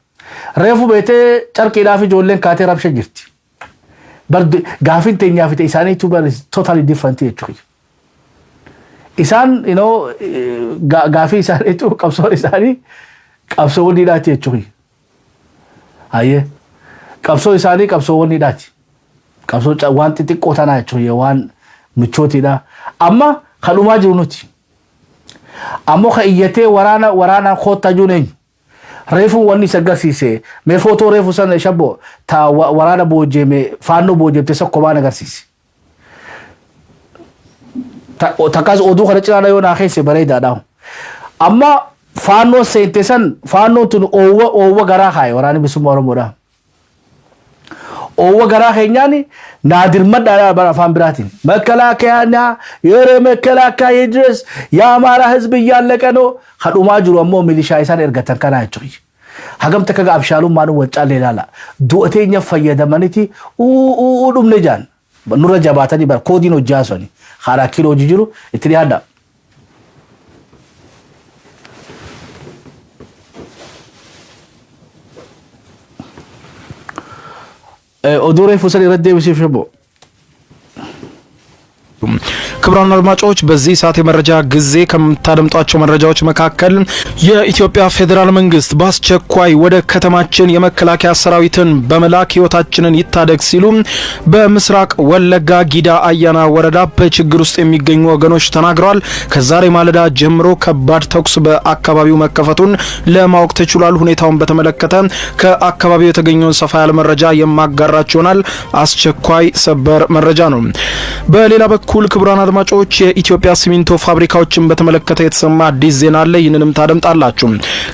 Reefu beetee carqiidhaaf ijoolleen kaatee rabsha jirti. Bar gaafin teenyaa fi isaaniitu bar totally different jechuudha. Isaan gaafii isaaniitu qabsoon isaanii qabsoo waliidhaati jechuudha. Hayyee, qabsoo isaanii qabsoo waliidhaati. Qabsoo waan xixiqqoo tanaa jechuudha, waan michootiidha. Amma kadhumaa jiru nuti. Ammoo ka iyyatee waraana waraanaan koottaa jiru eenyu? Reefuun wanni isa agarsiise mee footoo reefu sana shabbo ta waraana boojeeme faannoo boojeemte isa kophaan agarsiise. Takkaas oduu kana cinaa yoo naa keesse bareedaadha. Amma faannoo seente san faannoon tun oowwa oowwa garaa kaaye waraanni bilisummaa Oromoodha. Oowwa garaa keenyaan naadir madhaadha bara afaan biraatiin. መከላከያና የረ መከላከያ ይድረስ፣ የአማራ ህዝብ እያለቀ ነው። Kadhumaa jiru ammoo milishaa isaan ergatan kanaa jechuudha. Hagam takka abshaalummaan waccaalee ilaala. Du'a teenya fayyadamaniiti uu dhumne jaan. Nurra jabaatanii bara koodiin hojii sani. Karaa kiiloo hojii jiru itti dhiyaadha. Oduu reefu san irratti deebisiif shibbo. ክቡራን አድማጮች፣ በዚህ ሰዓት የመረጃ ጊዜ ከምታደምጧቸው መረጃዎች መካከል የኢትዮጵያ ፌዴራል መንግስት በአስቸኳይ ወደ ከተማችን የመከላከያ ሰራዊትን በመላክ ህይወታችንን ይታደግ ሲሉ በምስራቅ ወለጋ ጊዳ አያና ወረዳ በችግር ውስጥ የሚገኙ ወገኖች ተናግረዋል። ከዛሬ ማለዳ ጀምሮ ከባድ ተኩስ በአካባቢው መከፈቱን ለማወቅ ተችሏል። ሁኔታውን በተመለከተ ከአካባቢው የተገኘውን ሰፋ ያለ መረጃ የማጋራችሁ ይሆናል። አስቸኳይ ሰበር መረጃ ነው። በሌላ በኩል ክቡራን አድማጮች፣ የኢትዮጵያ ሲሚንቶ ፋብሪካዎችን በተመለከተ የተሰማ አዲስ ዜና አለ። ይህንንም ታደምጣላችሁ።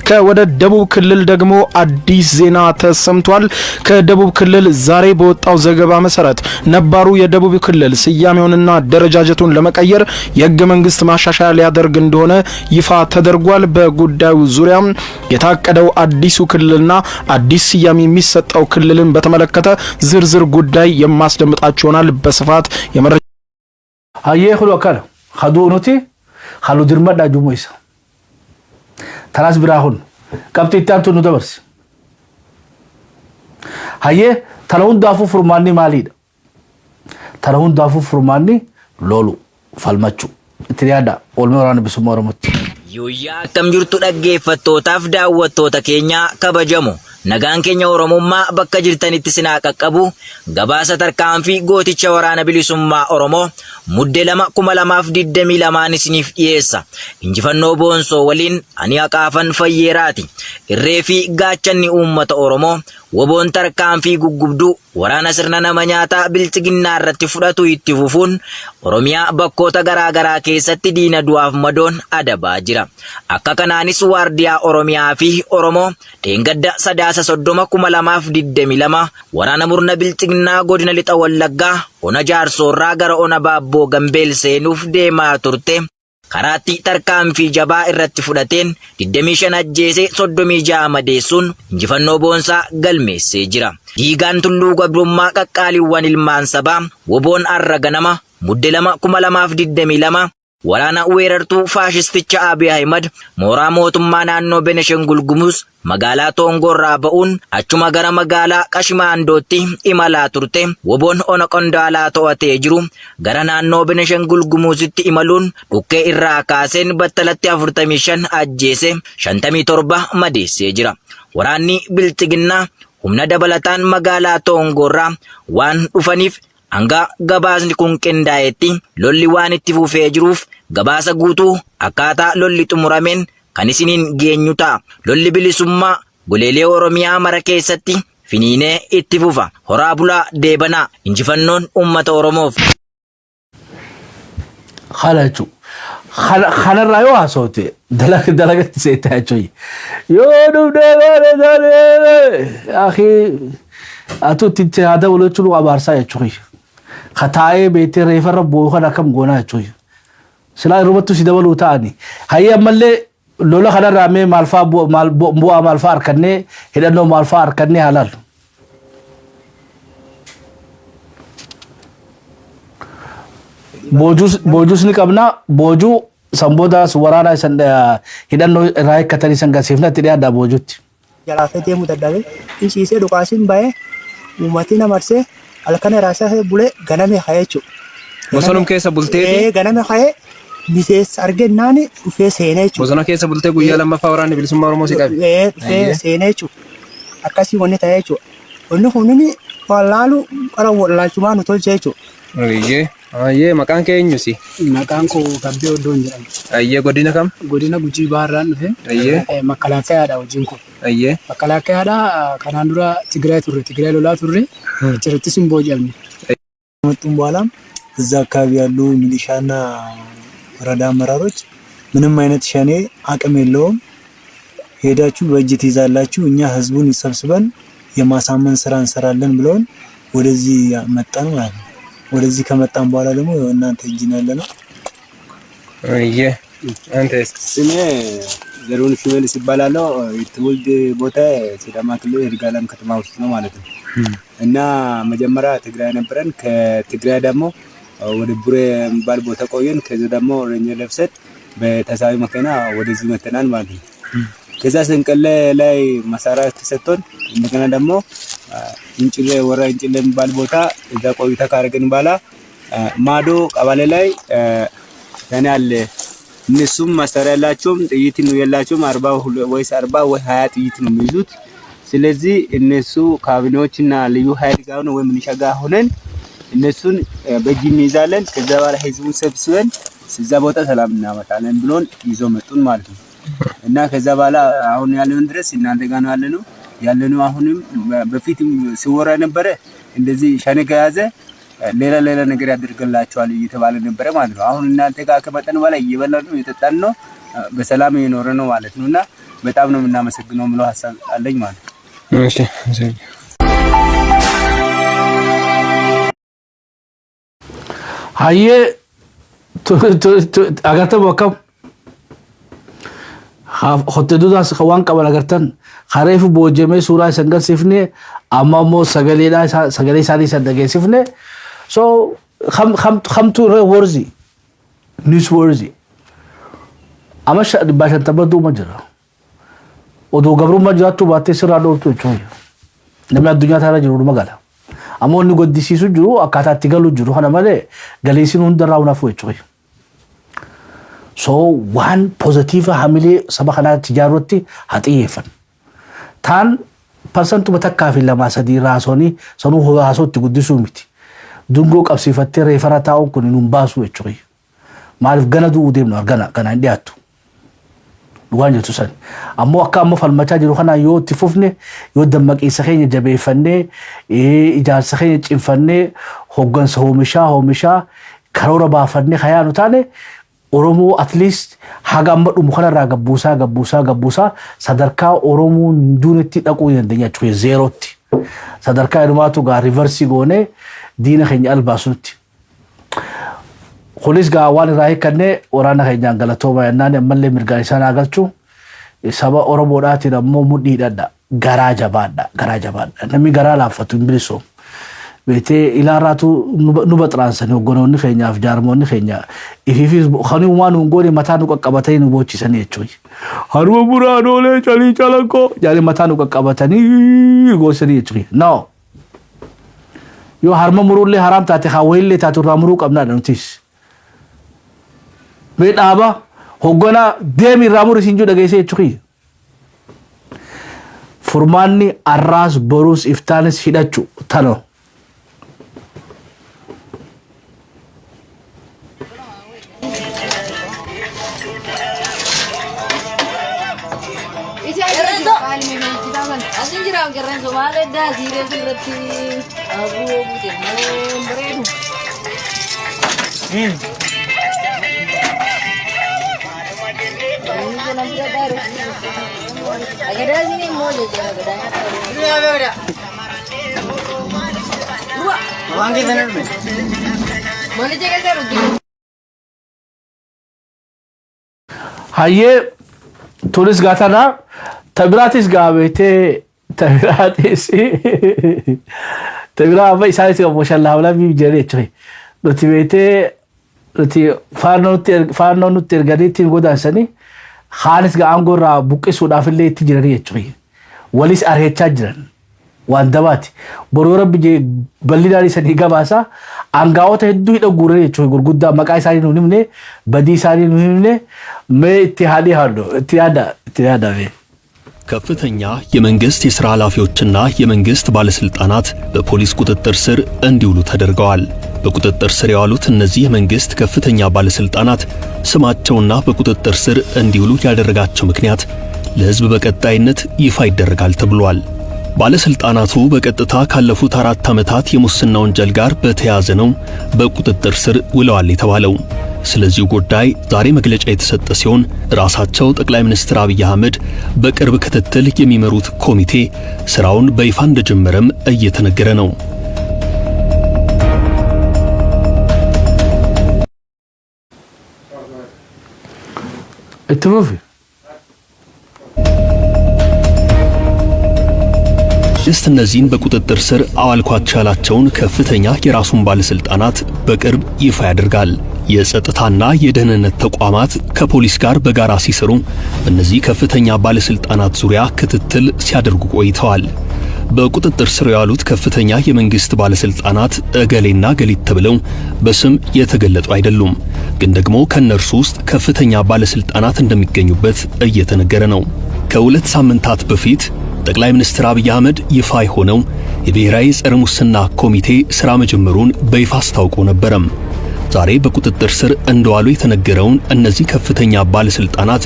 ከወደ ደቡብ ክልል ደግሞ አዲስ ዜና ተሰምቷል። ከደቡብ ክልል ዛሬ በወጣው ዘገባ መሰረት ነባሩ የደቡብ ክልል ስያሜውንና አደረጃጀቱን ለመቀየር የህገ መንግስት ማሻሻያ ሊያደርግ እንደሆነ ይፋ ተደርጓል። በጉዳዩ ዙሪያም የታቀደው አዲሱ ክልልና አዲስ ስያሜ የሚሰጠው ክልልን በተመለከተ ዝርዝር ጉዳይ የማስደምጣችሁ ይሆናል። በስፋት የመረጃ Hayyee, kun akkana. Kaduu nuti halluu dirmadhaa jumoo isa. Tanaas biraa kun qabxii itti aantu nu dabarsi. Hayyee, tana hundaafuu furmaanni maaliidha? Tana hundaafuu furmaanni lolu falmachuu. Itti dhiyaadha oolmee waraana bilisummaa Oromootti. Yooyyaa, akkam jirtu dhaggeeffattootaaf daawwattoota keenya kabajamu. Nagaan keenya Oromummaa bakka jirtanitti sinaa qaqqabu. Gabaasa tarkaanfii gooticha waraana bilisummaa Oromoo Mudde 2, 2022 isiniif dhiyeessa. Injifannoo boonsoo waliin ani Haqaafan Fayyeeraati. Irree fi gaachanni uummata Oromoo WBOn tarkaanfii guggubduu waraana sirna nama nyaataa Bilxiginnaa irratti fudhatu itti fufuun Oromiyaa bakkoota garaa garaa keessatti diina du'aaf madoon adabaa jira. Akka kanaanis waardiyaa Oromiyaa fi Oromoo dheengadda Sadaasa 30, 2022 waraana murna Bilxiginnaa godina Lixa Wallaggaa ona Jaarsoorraa gara ona Baabboo Gambeel seenuuf deemaa turte karaatti tarkaanfii jabaa irratti fudhateen 25 ajjeesee 36 madeessuun injifannoo boonsaa galmeessee jira. Diigaan tulluu gabrummaa qaqqaaliiwwan ilmaan sabaa WBOn har'a ganama Mudde 2, 2022 waraana weerartuu faashisticha Abiy Ahimad mooraa mootummaa naannoo Beneshangul Gumuz magaalaa Toongoorraa ba'uun achuma gara magaalaa Qashimaandootti imalaa turte WBOn ona Qondaalaa to'atee jiru gara naannoo Beneshangul Gumuzitti imaluun dhukkee irraa kaaseen battalatti 45 ajjeese 57 madeessee jira. Waraanni Bilxiginnaa humna dabalataan magaalaa Toongoorraa waan dhufaniif Hanga gabaasni kun qindaa'etti lolli waan itti fufee jiruuf gabaasa guutuu akkaataa lolli xumurameen kan isiniin geenyu ta'a. Lolli bilisummaa goleelee Oromiyaa mara keessatti finiinee itti fufa. Horaa bulaa deebanaa. Injifannoon uummata Oromoof. Kana jechuudha. Kana kanarraa yoo haasofte dalaga dalagatti seetaa jechuudha. Yoo dhufnee baane taane akii atu itti haa dabalu jechuun abaarsaa jechuudha. Ka taa'ee beektee reefarra boo'u kana akkam goonaa jechuudha. Silaa irrumattu si dabaluu ta'ani. Hayyee ammallee lola kanarraa mee maal fa'aa bu'aa maal fa'aa harkannee hidhannoo maal fa'aa harkannee haa laallu. Boojuus boojuus ni qabna boojuu san boodaas waraanaa isan hidhannoo irraa hiikkatanii san garsiifna itti dhiyaadhaa boojuutti. Jalaafee deemuu dadhabe. Hin ciisee dhukaasiin ba'ee uummatii na marsee halkan irraa bulee ganame ka'ee jechuudha. Bosonum keessa bulteeti? Ee ganame ka'ee miseensa argennaan dhufee seenee jechuudha. Bosona keessa bultee guyyaa lammaffaa waraanni bilisummaa Oromoo si qabe? Ee dhufee Ayyee. seenee jechuudha. Akkasii wanni ta'ee jechuudha. Wanni kunini wallaalu qara wallaalchumaa nu tolchee jechuudha. Ayyee. Ayyee maqaan kee eenyu si? Maqaan koo Kabbee Oddoon jedhama. Ayyee godina kam? Godina Gujii Bahaarraan dhufe. Ayyee. Makkalaakkayaadha hojiin koo. Ayyee. Makkalaakkayaadha kanaan dura Tigraay turre. Tigraay lolaa turre. Achirrattis hin booji'amne. ከመጡም በኋላም እዛ አካባቢ ያሉ ሚሊሻና ወረዳ አመራሮች ምንም አይነት ሸኔ አቅም የለውም፣ ሄዳችሁ በእጅ ትይዛላችሁ፣ እኛ ህዝቡን ሰብስበን የማሳመን ስራ እንሰራለን ብለውን ወደዚህ መጣን ማለት ነው። ወደዚህ ከመጣን በኋላ ደግሞ እናንተ እጅ ነው ያለነው። Ayyee. Antes. ስሜ ዘሪሁን ሽመልስ ይባላለሁ። የትውልድ ቦታ ሲዳማ ክልል ይርጋለም ከተማ ውስጥ ነው ማለት ነው። እና መጀመሪያ ትግራይ ነበረን። ከትግራይ ደግሞ ወደ ቡሬ የሚባል ቦታ ቆየን። ከዚ ደግሞ ሬንጀር ለብሰን በተሳቢ መኪና ወደዚህ መተናል ማለት ነው። ከዛ ስንቀለ ላይ መሳሪያ ተሰጥቶን እንደገና ደግሞ እንጭሌ ወራ እንጭሌ የሚባል ቦታ እዛ ቆይታ ካደረግን በኋላ ማዶ ቀበሌ ላይ ሸኔ አለ። እነሱም መሳሪያ የላቸውም፣ ጥይት ነው የላቸውም። 40 ወይስ 40 ወይ 20 ጥይት ነው የሚይዙት። ስለዚህ እነሱ ካቢኔዎችና ልዩ ኃይል ጋር ወይ ሚሊሻ ጋር ሆነን እነሱን በእጅ እንይዛለን። ከዛ በኋላ ህዝቡን ሰብስበን እዛ ቦታ ሰላም እናመጣለን ብሎን ይዞ መጡን ማለት ነው። እና ከዛ በኋላ አሁን ያለውን ድረስ እናንተ ጋር ነው ያለነው ያለነው። አሁንም በፊትም ሲወራ ነበረ እንደዚህ ሸኔ ከያዘ ሌላ ሌላ ነገር ያደርግላቸዋል እየተባለ ነበረ ማለት ነው። አሁን እናንተ ጋር ከመጠን በላይ እየበላን ነው እየጠጣን ነው፣ በሰላም እየኖረ ነው ማለት ነው። እና በጣም ነው የምናመሰግነው የምለው ሀሳብ አለኝ ማለት ነው። እሺ። Hayyee agartan akkam hotte duudaas waan qaban agartan kareefu boojjamee suuraa isan garsiifne amma immoo sagaleedhaa sagalee isaanii isan dhageessifne so kamtu irra worzi newsworthy amma 150 duuma jira odoo gabrummaa jiraachuu baattee sirraa dhooftu jechuudha namni addunyaa taana jiru dhuma gala ammoo inni gaddisiisu jiru akkaataa itti galu jiru kana malee galiisiin hundarraa hunafuu jechuudha. So waan positive hamilee saba kanaatti ijaaruutti haa xiyyeeffan. Taan parsantuma takkaa fi lamaa sadii raasonii sanuu haasoo itti guddisuu miti. Dungoo qabsiifattee reefara taa'uun kun hin baasu jechuudha. Maaliif gana du'uu deemnu gana gana hin dhiyaattu. Dhugaan jirtu san. Ammoo akka amma falmachaa jiru kanaan yoo itti fufne, yoo dammaqiinsa keenya jabeeffannee, ijaarsa keenya cimfannee, hoggansa oomishaa oomishaa karoora baafannee kayaanu taane, Oromoo at least haga amma dhumu kanarraa gabbuusaa gabbuusaa gabbuusaa sadarkaa Oromoon hin duunetti dhaquu ni dandeenya jechuudha, zeerootti. Sadarkaa inumaatu gaa reverse goonee diina keenya albaasutti. Kunis gaa waan irraa hiikkannee waraana keenyaan galatooma jennaan, ammallee mirgaan isaan haa galchu. Saba Oromoodhaatiin ammoo mudhiidhadha. Garaa jabaadha. Garaa jabaadha. Namni garaa laaffatu hin bilisoomu. Beetee ilaarraatu nu baxraansanii hogganoonni keenyaaf jaarmoonni keenya ifiifis kan waan nu goone mataa nu qaqqabatanii nu boochisanii jechuudha. Haruma buraan oolee calii calaqqoo jedhanii mataa nu qaqqabatanii goosanii jechuudha. No. Yoo harma muruullee haraam taate, haa wayillee taatu irraa muruu qabnaadha nutis. Mee dhaaba hogganaa deemi irraa muri siin jiru dhageessee jechuudha. Furmaanni arraas boruus iftaanis hidhachu tano. Hayyee, tunis gaa tana tabiraatis gaa beetee tabiraatis tabiraa amma isaanis obbo Shallaawlamii jedhee jechuudha. Nuti beetee nuti faannoo nutti erganii ittiin godaansanii, haanis gaa aangoo irraa buqqisuudhaaf illee itti jiranii jechuudha. Walis ari'achaa jiran. Waan dabaati. Boruu rabbi jee bal'inaan isanii gabaasa. Aangaa'ota hedduu hidha guuranii jechuudha, gurguddaa maqaa isaanii nu himne, badii isaanii nu himne. Mee itti haa dhiyaannu, itti yaada, itti yaada mee. ከፍተኛ የመንግስት የሥራ ኃላፊዎችና የመንግስት ባለስልጣናት በፖሊስ ቁጥጥር ስር እንዲውሉ ተደርገዋል። በቁጥጥር ስር የዋሉት እነዚህ የመንግስት ከፍተኛ ባለስልጣናት ስማቸውና በቁጥጥር ስር እንዲውሉ ያደረጋቸው ምክንያት ለሕዝብ በቀጣይነት ይፋ ይደረጋል ተብሏል። ባለስልጣናቱ በቀጥታ ካለፉት 4 ዓመታት የሙስና ወንጀል ጋር በተያያዘ ነው በቁጥጥር ስር ውለዋል የተባለው። ስለዚሁ ጉዳይ ዛሬ መግለጫ የተሰጠ ሲሆን፣ ራሳቸው ጠቅላይ ሚኒስትር አብይ አህመድ በቅርብ ክትትል የሚመሩት ኮሚቴ ስራውን በይፋ እንደጀመረም እየተነገረ ነው። Itti fufi. መንግስት እነዚህን በቁጥጥር ስር አዋልኳቸው ያላቸውን ከፍተኛ የራሱን ባለስልጣናት በቅርብ ይፋ ያደርጋል። የጸጥታና የደህንነት ተቋማት ከፖሊስ ጋር በጋራ ሲሰሩ በእነዚህ ከፍተኛ ባለስልጣናት ዙሪያ ክትትል ሲያደርጉ ቆይተዋል። በቁጥጥር ስር ያሉት ከፍተኛ የመንግስት ባለስልጣናት እገሌና ገሊት ተብለው በስም የተገለጡ አይደሉም። ግን ደግሞ ከእነርሱ ውስጥ ከፍተኛ ባለስልጣናት እንደሚገኙበት እየተነገረ ነው። ከ2 ሳምንታት በፊት ጠቅላይ ሚኒስትር አብይ አህመድ ይፋ የሆነው የብሔራዊ ጸረ ሙስና ኮሚቴ ስራ መጀመሩን በይፋ አስታውቆ ነበረም። ዛሬ በቁጥጥር ስር እንደዋሉ የተነገረውን እነዚህ ከፍተኛ ባለስልጣናት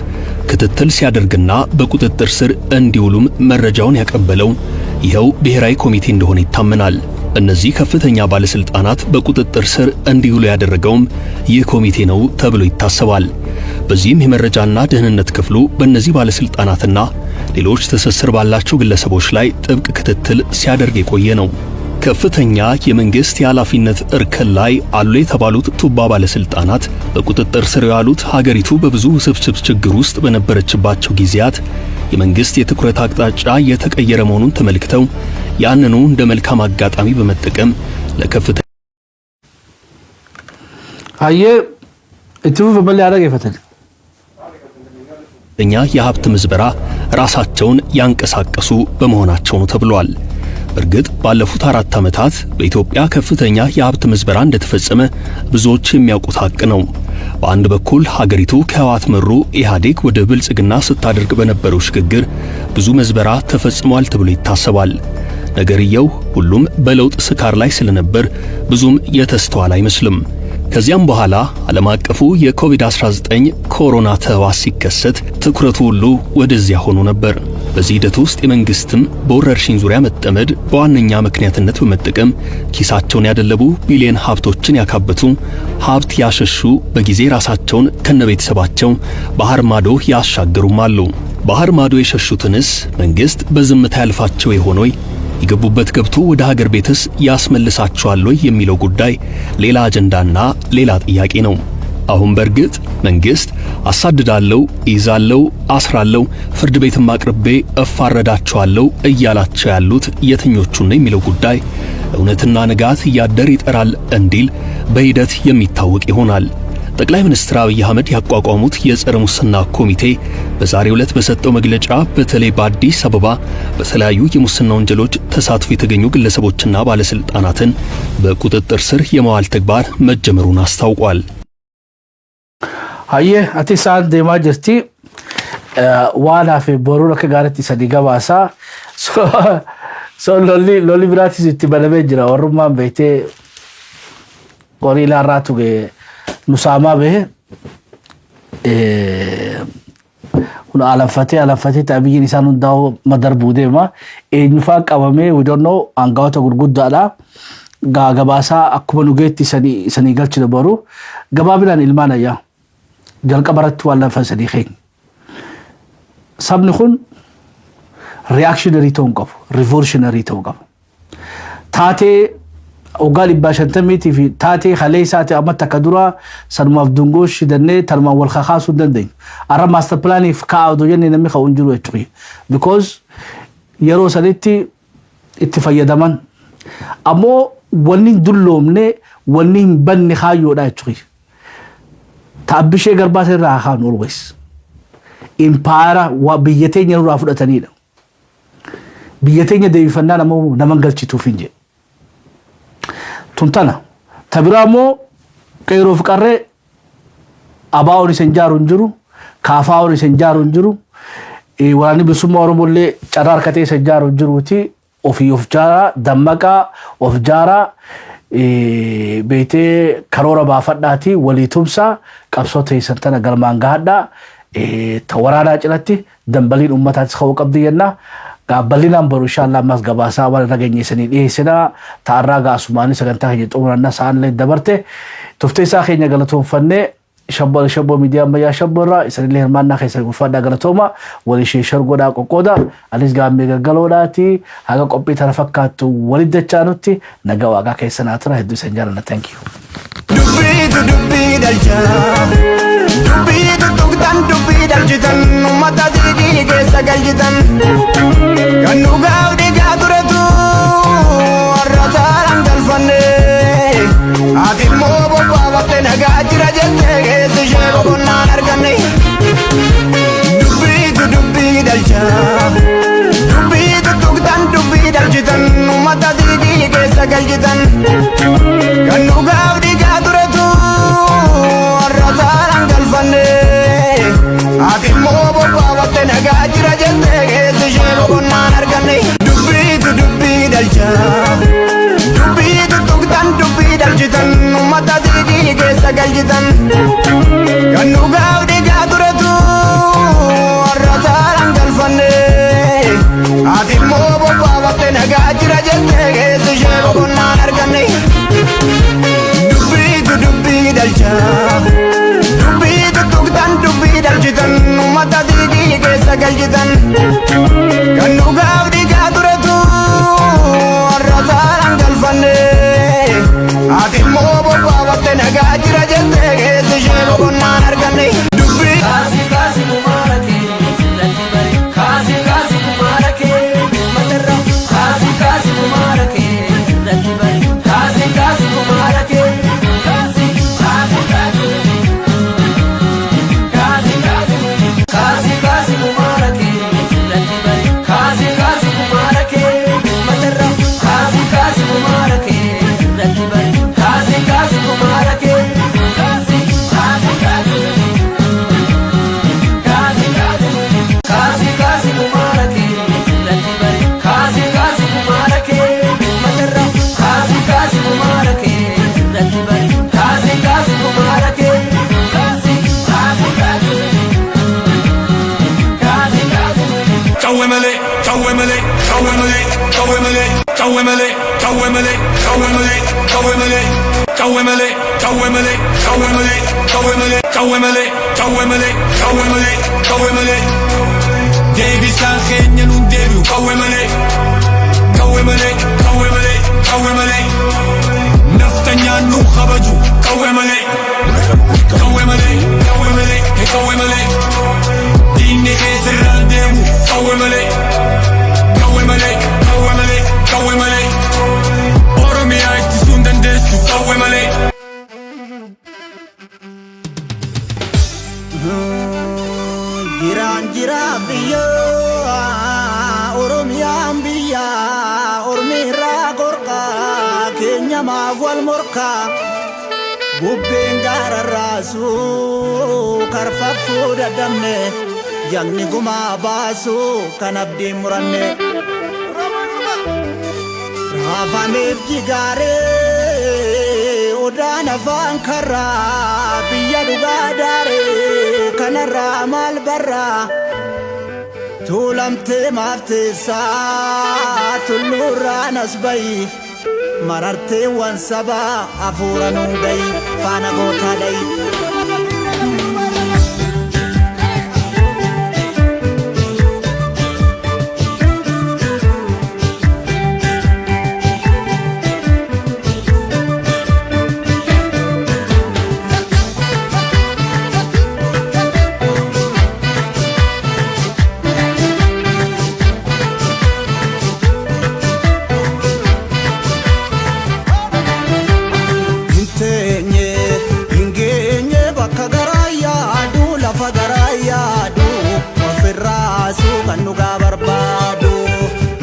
ክትትል ሲያደርግና በቁጥጥር ስር እንዲውሉም መረጃውን ያቀበለው ይኸው ብሔራዊ ኮሚቴ እንደሆነ ይታመናል። እነዚህ ከፍተኛ ባለስልጣናት በቁጥጥር ስር እንዲውሉ ያደረገውም ይህ ኮሚቴ ነው ተብሎ ይታሰባል። በዚህም የመረጃና ደህንነት ክፍሉ በእነዚህ ባለስልጣናትና ሌሎች ትስስር ባላቸው ግለሰቦች ላይ ጥብቅ ክትትል ሲያደርግ የቆየ ነው። ከፍተኛ የመንግስት የኃላፊነት እርከን ላይ አሉ የተባሉት ቱባ ባለስልጣናት በቁጥጥር ስር የዋሉት ሀገሪቱ በብዙ ውስብስብ ችግር ውስጥ በነበረችባቸው ጊዜያት የመንግስት የትኩረት አቅጣጫ የተቀየረ መሆኑን ተመልክተው ያንኑ እንደ መልካም አጋጣሚ በመጠቀም ለከፍተኛ Hayyee, itti fufi malee haa dhaggeeffatan. የሀብት ምዝበራ ራሳቸውን ያንቀሳቀሱ በመሆናቸው ነው ተብሏል። በእርግጥ ባለፉት 4 ዓመታት በኢትዮጵያ ከፍተኛ የሀብት ምዝበራ እንደተፈጸመ ብዙዎች የሚያውቁት ሀቅ ነው። በአንድ በኩል ሀገሪቱ ከህወሓት መሩ ኢህአዴግ ወደ ብልጽግና ስታደርግ በነበረው ሽግግር ብዙ ምዝበራ ተፈጽሟል ተብሎ ይታሰባል። ነገርየው ሁሉም በለውጥ ስካር ላይ ስለነበር ብዙም የተስተዋለ አይመስልም። ከዚያም በኋላ ዓለም አቀፉ የኮቪድ-19 ኮሮና ተህዋስ ሲከሰት ትኩረቱ ሁሉ ወደዚያ ሆኖ ነበር። በዚህ ሂደት ውስጥ የመንግስትም በወረርሽኝ ዙሪያ መጠመድ በዋነኛ ምክንያትነት በመጠቀም ኪሳቸውን ያደለቡ፣ ቢሊዮን ሀብቶችን ያካበቱ፣ ሀብት ያሸሹ፣ በጊዜ ራሳቸውን ከነቤተሰባቸው ባህር ማዶ ያሻገሩም አሉ። ባህር ማዶ የሸሹትንስ መንግስት በዝምታ ያልፋቸው ይሆን ወይ? የገቡበት ገብቶ ወደ ሀገር ቤትስ ያስመልሳቸዋል ወይ የሚለው ጉዳይ ሌላ አጀንዳና ሌላ ጥያቄ ነው። አሁን በእርግጥ መንግስት አሳድዳለሁ፣ እይዛለሁ፣ አስራለሁ፣ ፍርድ ቤትም አቅርቤ እፋረዳቸዋለሁ እያላቸው ያሉት የትኞቹን ነው የሚለው ጉዳይ እውነትና ንጋት እያደር ይጠራል እንዲል በሂደት የሚታወቅ ይሆናል። ጠቅላይ ሚኒስትር አብይ አህመድ ያቋቋሙት የጸረ ሙስና ኮሚቴ በዛሬው ዕለት በሰጠው መግለጫ በተለይ በአዲስ አበባ በተለያዩ የሙስና ወንጀሎች ተሳትፎ የተገኙ ግለሰቦችና ባለስልጣናትን በቁጥጥር ስር የማዋል ተግባር መጀመሩን አስታውቋል። Hayyee, ati isaan deemaa jirti. Waan hafe boruun akka gaariitti sadi gabaasaa. So lolli biraatis itti banamee jira. Warrummaan beektee qorii ilaarraa tuge nusaamaa bahe. Kun alanfatee alanfatee abiyyiin isaan hundaa'u madarbuu deema. Eenyufaa qabamee, we don't know, aangawoota gurguddaadha. Gabaasaa akkuma nugeetti isanii galchina boru. Gabaabinaan ilmaan ayyaa. Jalqaba irratti waan lafa sadii keenya. Sabni kun reactionary ta'uu hin qabu, revolutionary ta'uu qaba. Taatee waggaa 150iitii fi taatee halee isaati amma takka dura sanumaaf dungoo shidannee tanumaan wal kakaasuu hin dandeenyu. Arra master planiif kaa'aa odoo jennee namni ka'u hin jiru jechuudha. Because yeroo sanitti itti fayyadaman. Ammoo wanni hin dulloomne, wanni hin banne kaayyoodha jechuudha. Taabbishee garbaa irraa haa kaanu always. Impaara waa biyya teenya nurraa fudhatanidha. Biyya teenya deebifannaa nama galchituuf hin jedhu. Tun tana. Ta biraa immoo qeerroo fi qarree, abaa'oon isin jaaru hin jiru, kaafaa'oon isin jaaru hin jiru, waraanni bilisummaa Oromoo illee carraa harkatee isin jaaru hin jiruuti, ofii of jaaraa, dammaqaa, of jaaraa, beetee karoora baafadhaati, walii tumsaa, qabsoo teessan tana galmaan gahadhaa, ta waraanaa cinatti dambaliin ummataatis ka'uu qabdi jenna. Bal'inaan boru inshallah ammas gabaasaa waan irra geenye dhiyeessinaa. Ta'arraa gaasumaanii sagantaa keenya xumuranna, sa'aan illee dabarte. Tuftee isaa keenya galatoonfannee, shabboo shabboo miidiyaa ammayyaa shabboo irraa isanillee hirmaannaa keessan ulfaadhaa, galatooma. Walii ishee shargodhaa, qoqqooda. Anis gaammee gaggaloodhaati. Haga qophii tana fakkaattu walitti dachaanutti nagaa waaqaa keessa naa tura. Hedduu isin jaalladha. Thank you. Dubbiitu dubbii dhalcha. Dubbii tuttuqtan, dubbii dhalchitan, uummata xiiqii keessa galchitan. Kan dhugaaf dhiigaa turetu har'a saaraan galfanne. Ati immoo bobbaafatte nagaa jira jettee, keessi ishee boqonnaan arganne. Dubbiitu dubbii dhalcha. Dubbii tuttuqtan, dubbii dhalchitan, uummata xiiqii keessa galchitan. Kan dhugaaf dhiigaa turetu har'a saaraan galfanne. Ati immoo bobbaafatte nagaa jira jettee, keessi ishee boqonnaan arganne. Dubbiitu dubbii dhalcha. Dubbii tuttuqtan, dubbii dhalchitan, uummata xiiqii keessa galchitan. Kan dhugaaf dhiigaa turetu har'a saaraan galfanne. Ati immoo bobbaafatte nagaa jira jettee, keessi ishee boqonnaan arganne. Dubbiitu dubbii dhalcha. Dubbii tuttuqtan, dubbii dhalchitan, uummata xiiqii keessa galchitan. Kan dhugaaf dhiigaa turetu har'a saaraan galfanne. Ati immoo bobbaafatte nagaa jira jettee, keessi ishee boqonnaan arganne. Dubbii. Kaasi kaasi kumaara kee sirratti bari, kaasi kaasi kumaara kee uummatarra, kaasi kaasi kumaara kee sirratti bari, kaasi kaasi kumaara kee, kaasi kaasi kaasi kaasi kaasi kaasi kaasi kumaara kee sirratti bari, kaasi kaasi kumaara kee uummatarra, kaasi kaasi kumaara kee sirratti bari, kaasi kaasi kumaara kee, kaasi kaasi kaasi. Qawwee malee, qawwee malee, qawwee malee, qawwee malee, qawwee malee, qawwee malee, qawwee malee, qawwee malee, qawwee malee, qawwee malee, qawwee malee, qawwee malee, qawwee malee, qawwee malee, qawwee malee, qawwee malee. Deebisaan keenya nuun deebi'u qawwee malee, qawwee malee, qawwee malee, qawwee malee. Naftanyaan nu kabaju qawwee malee, qawwee malee, qawwee malee, qawwee malee. Diinni keessirraan deemu qawwee malee, qawwee malee, qawwee malee, qawwee malee. Oromiyaa ittisuu hin dandeessu qawwee malee. Jiraan jiraa biyya Oromiyaan biyya Ormi irraa gorkaa keenya maaf wal morkaa bubbeen gaararraasu karfaffuu dadhabne jagni gumaa baasu kan abdiin muranne raafameef jigaaree odaan afaan karraa biyya dhugaa daaree kanarraa maal barraa tuulamtee maaf teessaa tulluurraan as bayi mararteewwan sabaa hafuura nuun gayi faana gootaa dhayi. Hin teenye hin geenye bakka garaa yaadu lafa garaa yaadu ofirraasuu kan dhugaa barbaadu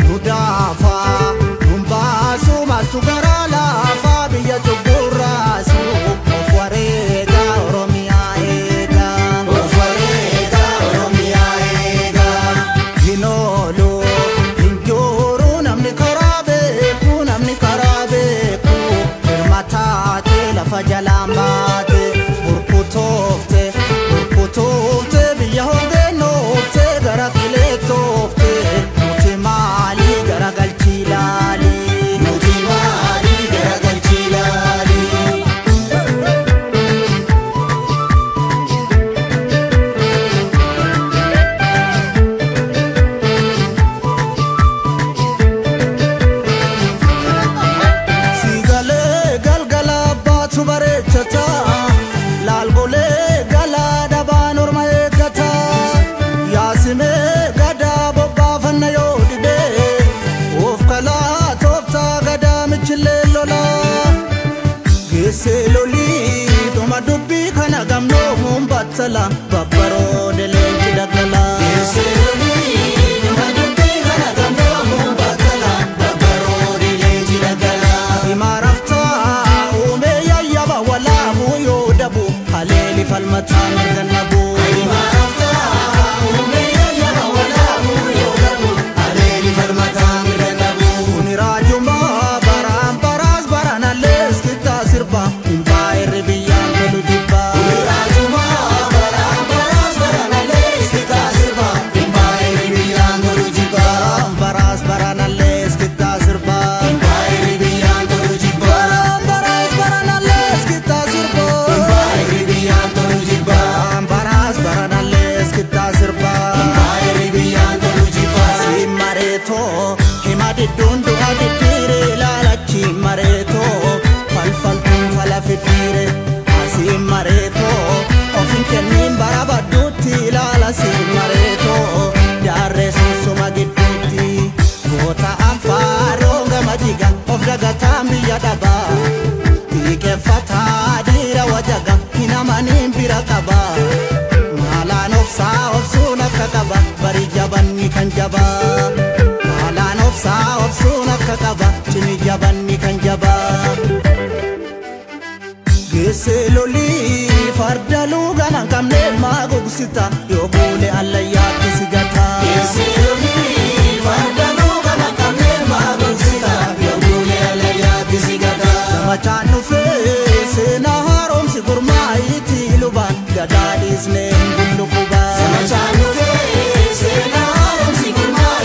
nu daafaa nun baasuu maaltu garaa laafaa biyya cubburraasu of wareegaa Oromiyaa eegaa. Of wareegaa Oromiyaa eegaa. Hin oolu hin jooru namni karaa beeku namni karaa beeku hirma taate lafa jalaan baate burkutoofte burkutoofte biyya hongeennoofte gara qileettoofte nuti maalii garagalchii laali. Nuti maalii garagalchii laali. Siigalee galgala abbaatu bareechata laalgolee galaa dhabaan orma eeggata yaasimee gadaa bobbaafanna yoo dhibee of kalaa tooftaa gadaa michillee lolaa geessee lolii dhuma dubbii kana gamnoomuun battala babbaroode leenci daggala. Geessee lolii dhuma dubbii kana gamnoomuun battala babbaroode leenci daggala. Himaraftaa uumee yayyaba walaabuu yoo dabu haleeli falmataa mirga nabu. Himaraftaa uumee yayyaba walaabuu yoo dabu haleeli falmataa mirga nabu. Kuni raajumaa baraan baraas baranallees qixxaa sirba hin baay'irri biyyaan tolu jibba. Kuni raajumaa baraan baraas baranallees qixxaa sirba hin baay'irri biyyaan tolu jibba. Baraan baraas baranallees qixxaa sirba hin baay'irri biyyaan tolu jibba. Baraan baraas baranallees qixxaa sirba hin baay'irri biyyaan tolu jibba. Baraan baraas baranallees qixxaa sirba hin baay'irri biyyaan tolu jibba. Si mareetoo hima didduun du'a diddiire ilaalachi mareetoo falfaltuun fala fiddiire asii mareetoo of hin kenniin bara badduutti ilaala si mareetoo jaarree sunsuma gidduutti goota anfaaroo gama jiga of dagataan biyya dhabaa xiiqeffataa dhiira wajaga hin amaniin bira qaba maalaan obsaa obsuun akka qaba bari jabanni kan jabaa maalaan obsaa obsuun akka qaba cimi jabanni kan jabaa. Geessee lolii farda luugama hin qabne maa gogsita yoo kuule allayyaatti si gata. Geessee lolii farda luugama hin qabne maa gogsita yoo kuule allayyaatti si gata. Zamachaan dhufee seenaa haaromsi gurmaa'iitii lubaan gadaa dhiisnee hin bullu qubaa. Zamachaan dhufee seenaa haaromsi gurmaa'iitii.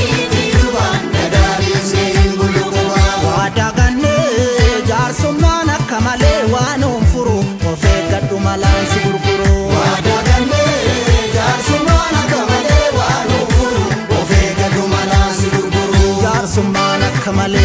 Malee.